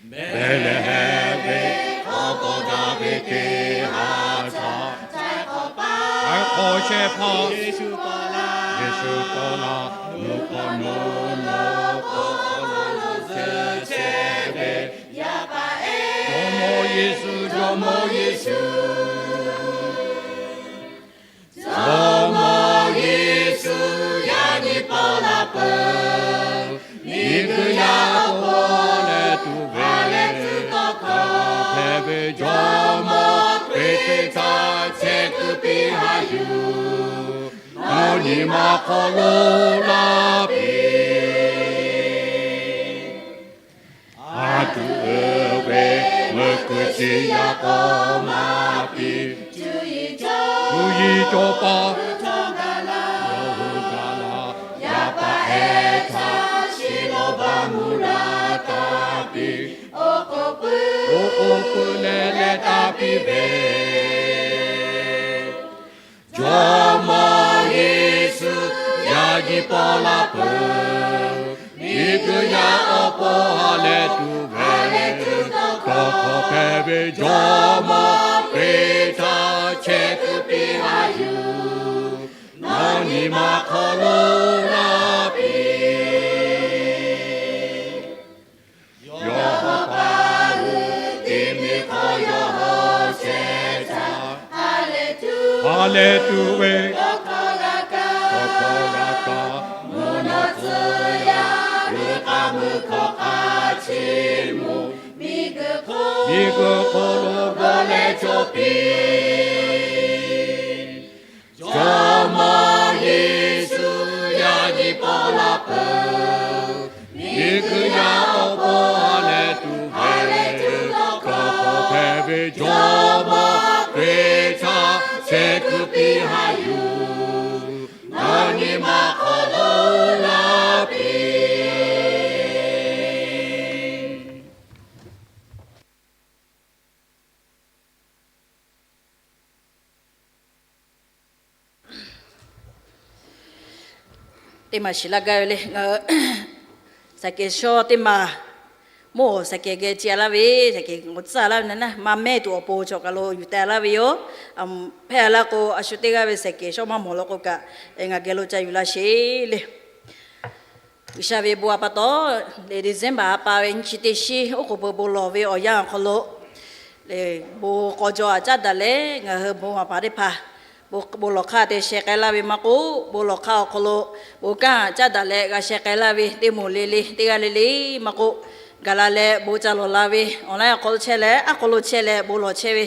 Behˍlehˍhehnˍ ve awˬ to daꞈ ve teˇ ha htaꞈ, htaiˍ hk'awꞈ shehˍ hpaˇ Yeˍsuˆ tawˆ la, Yeˍsuˆ tawˆ la, nawˬ hk'aw nawˬ nawˬ hk'aw lo tcuh chehˇ ve, Jawˇmawˇ Yeˍsuˆ, Jawˇmawˇ Yeˍsuˆ. Jawˇmawˇ Yeˍsuˆ yaꞈ nyi paw la peuˬ. Miˬguiˬ yaˇ awˬ pon leh tuˬ ve leh tuˬ tawˇ hkawˇ hpehꞈ ve Jawˇmawˇ Hkriꞈ htaꞈ chehˇ kuiˬ piˇ haꞈ yuˬ. Nawˬ nyi ma hk'aw lo laˇ piˇ. A tuꞈ uiˍ ve meuˇ kuiˬ chi yaꞈ k'aw maˇ piˇ. Cuˇ yiˍ cawˇ paˆ, yawˇ hui gaˬ la, yaˇ paˍ ehˉ htaꞈ shiˍ lawˬ baˬ mvuh la taˍ piˇ. Oˇ k'oˍ pui leh leh taˍ piˇ ve, Jawˇmawˇ Yeˍsuˆ yaꞈ nyi paw la peuˬ. Miˬguiˬ yaˇ awˬ pon ha leh tuˬ ve leh tuˬ tawˇ hkawˇ hpehꞈ ve Jawˇmawˇ Hkriꞈ htaꞈ chehˇ kuiˬ piˇ haꞈ yuˬ. Nawˬ nyi ma hk'aw lo laˇ piˇ. Yawˇ hui pa hui te miˬ hk'aw yawˇ hui chehˇ htaˇ, ha lehˬ tuˬ ve tawˇ hkawˇ g'a kaˇ, mvuhˇ naw tcuh yaˇ hui k'a mui hkawˇ k'a chiˇ mvuh, miˬguiˬ hk'oˆ lo g'awˇ leh cawˬ piˇ. Jawˇmawˇ Yeˍsuˆ yaꞈ nyi paw la peuˬ. Miˬguiˬ yaˇ awˬ pon ha lehˬ tuˬ ve leh tuˬ tawˇ hkawˇ hpehꞈ Teˇ maˬ shiˍ laˇ gaˇ ve le. Ngaˬ hui Saiˍ kehˬ shawˉ teˇ maˬ, mawˇ Saiˍ kehˬ geh ce laˇ ve, Saiˍ kehˬ k'awꞈ tcuhˉ laˇ ve na, maˇ mehˇ tuˬ awˬ pon cawˬ kaˬ lo yuˬ teh laˇ ve yoˬ. Hpehˇ laˇ k'o, a shu teˇ g'aˇ ve Saiˍ kehˬ shawˉ maˇ mawˬ law k'o kaꞈ, ngaˬ geh lo ca yuˬ laˇ sheˍ le. G'uiˬsha ve bon a pa taw, leh December ha pa ve nyiˇ chi teˇ shiˉ oˉ k'oˍ peuˬ bon lawˬ ve awˬ yanˇ awˬ hk'aw lo, leh bon k'aw jaw aꞈ caˉ daꞈ leh ngaˬ hui bon maˍ paˍ teˇ hpaˍ bon lawˬ hk'aˇ te sheh k'ai laˇ ve maˇ k'oˆ, bon lawˬ hk'aˇ awˬ hk'aw lo bon kanˉ caˉ daꞈ leh g'a sheh k'ai laˇ ve teˇ moˍ le le, teˇ g'aˇ le le maˇ k'oˆ, gaˬ la leh bon ca lawˬ la ve, online awˬ hk'aw lo chehˇ leh, aˉ hk'aw lo chehˇ leh bon lawˬ chehˇ ve,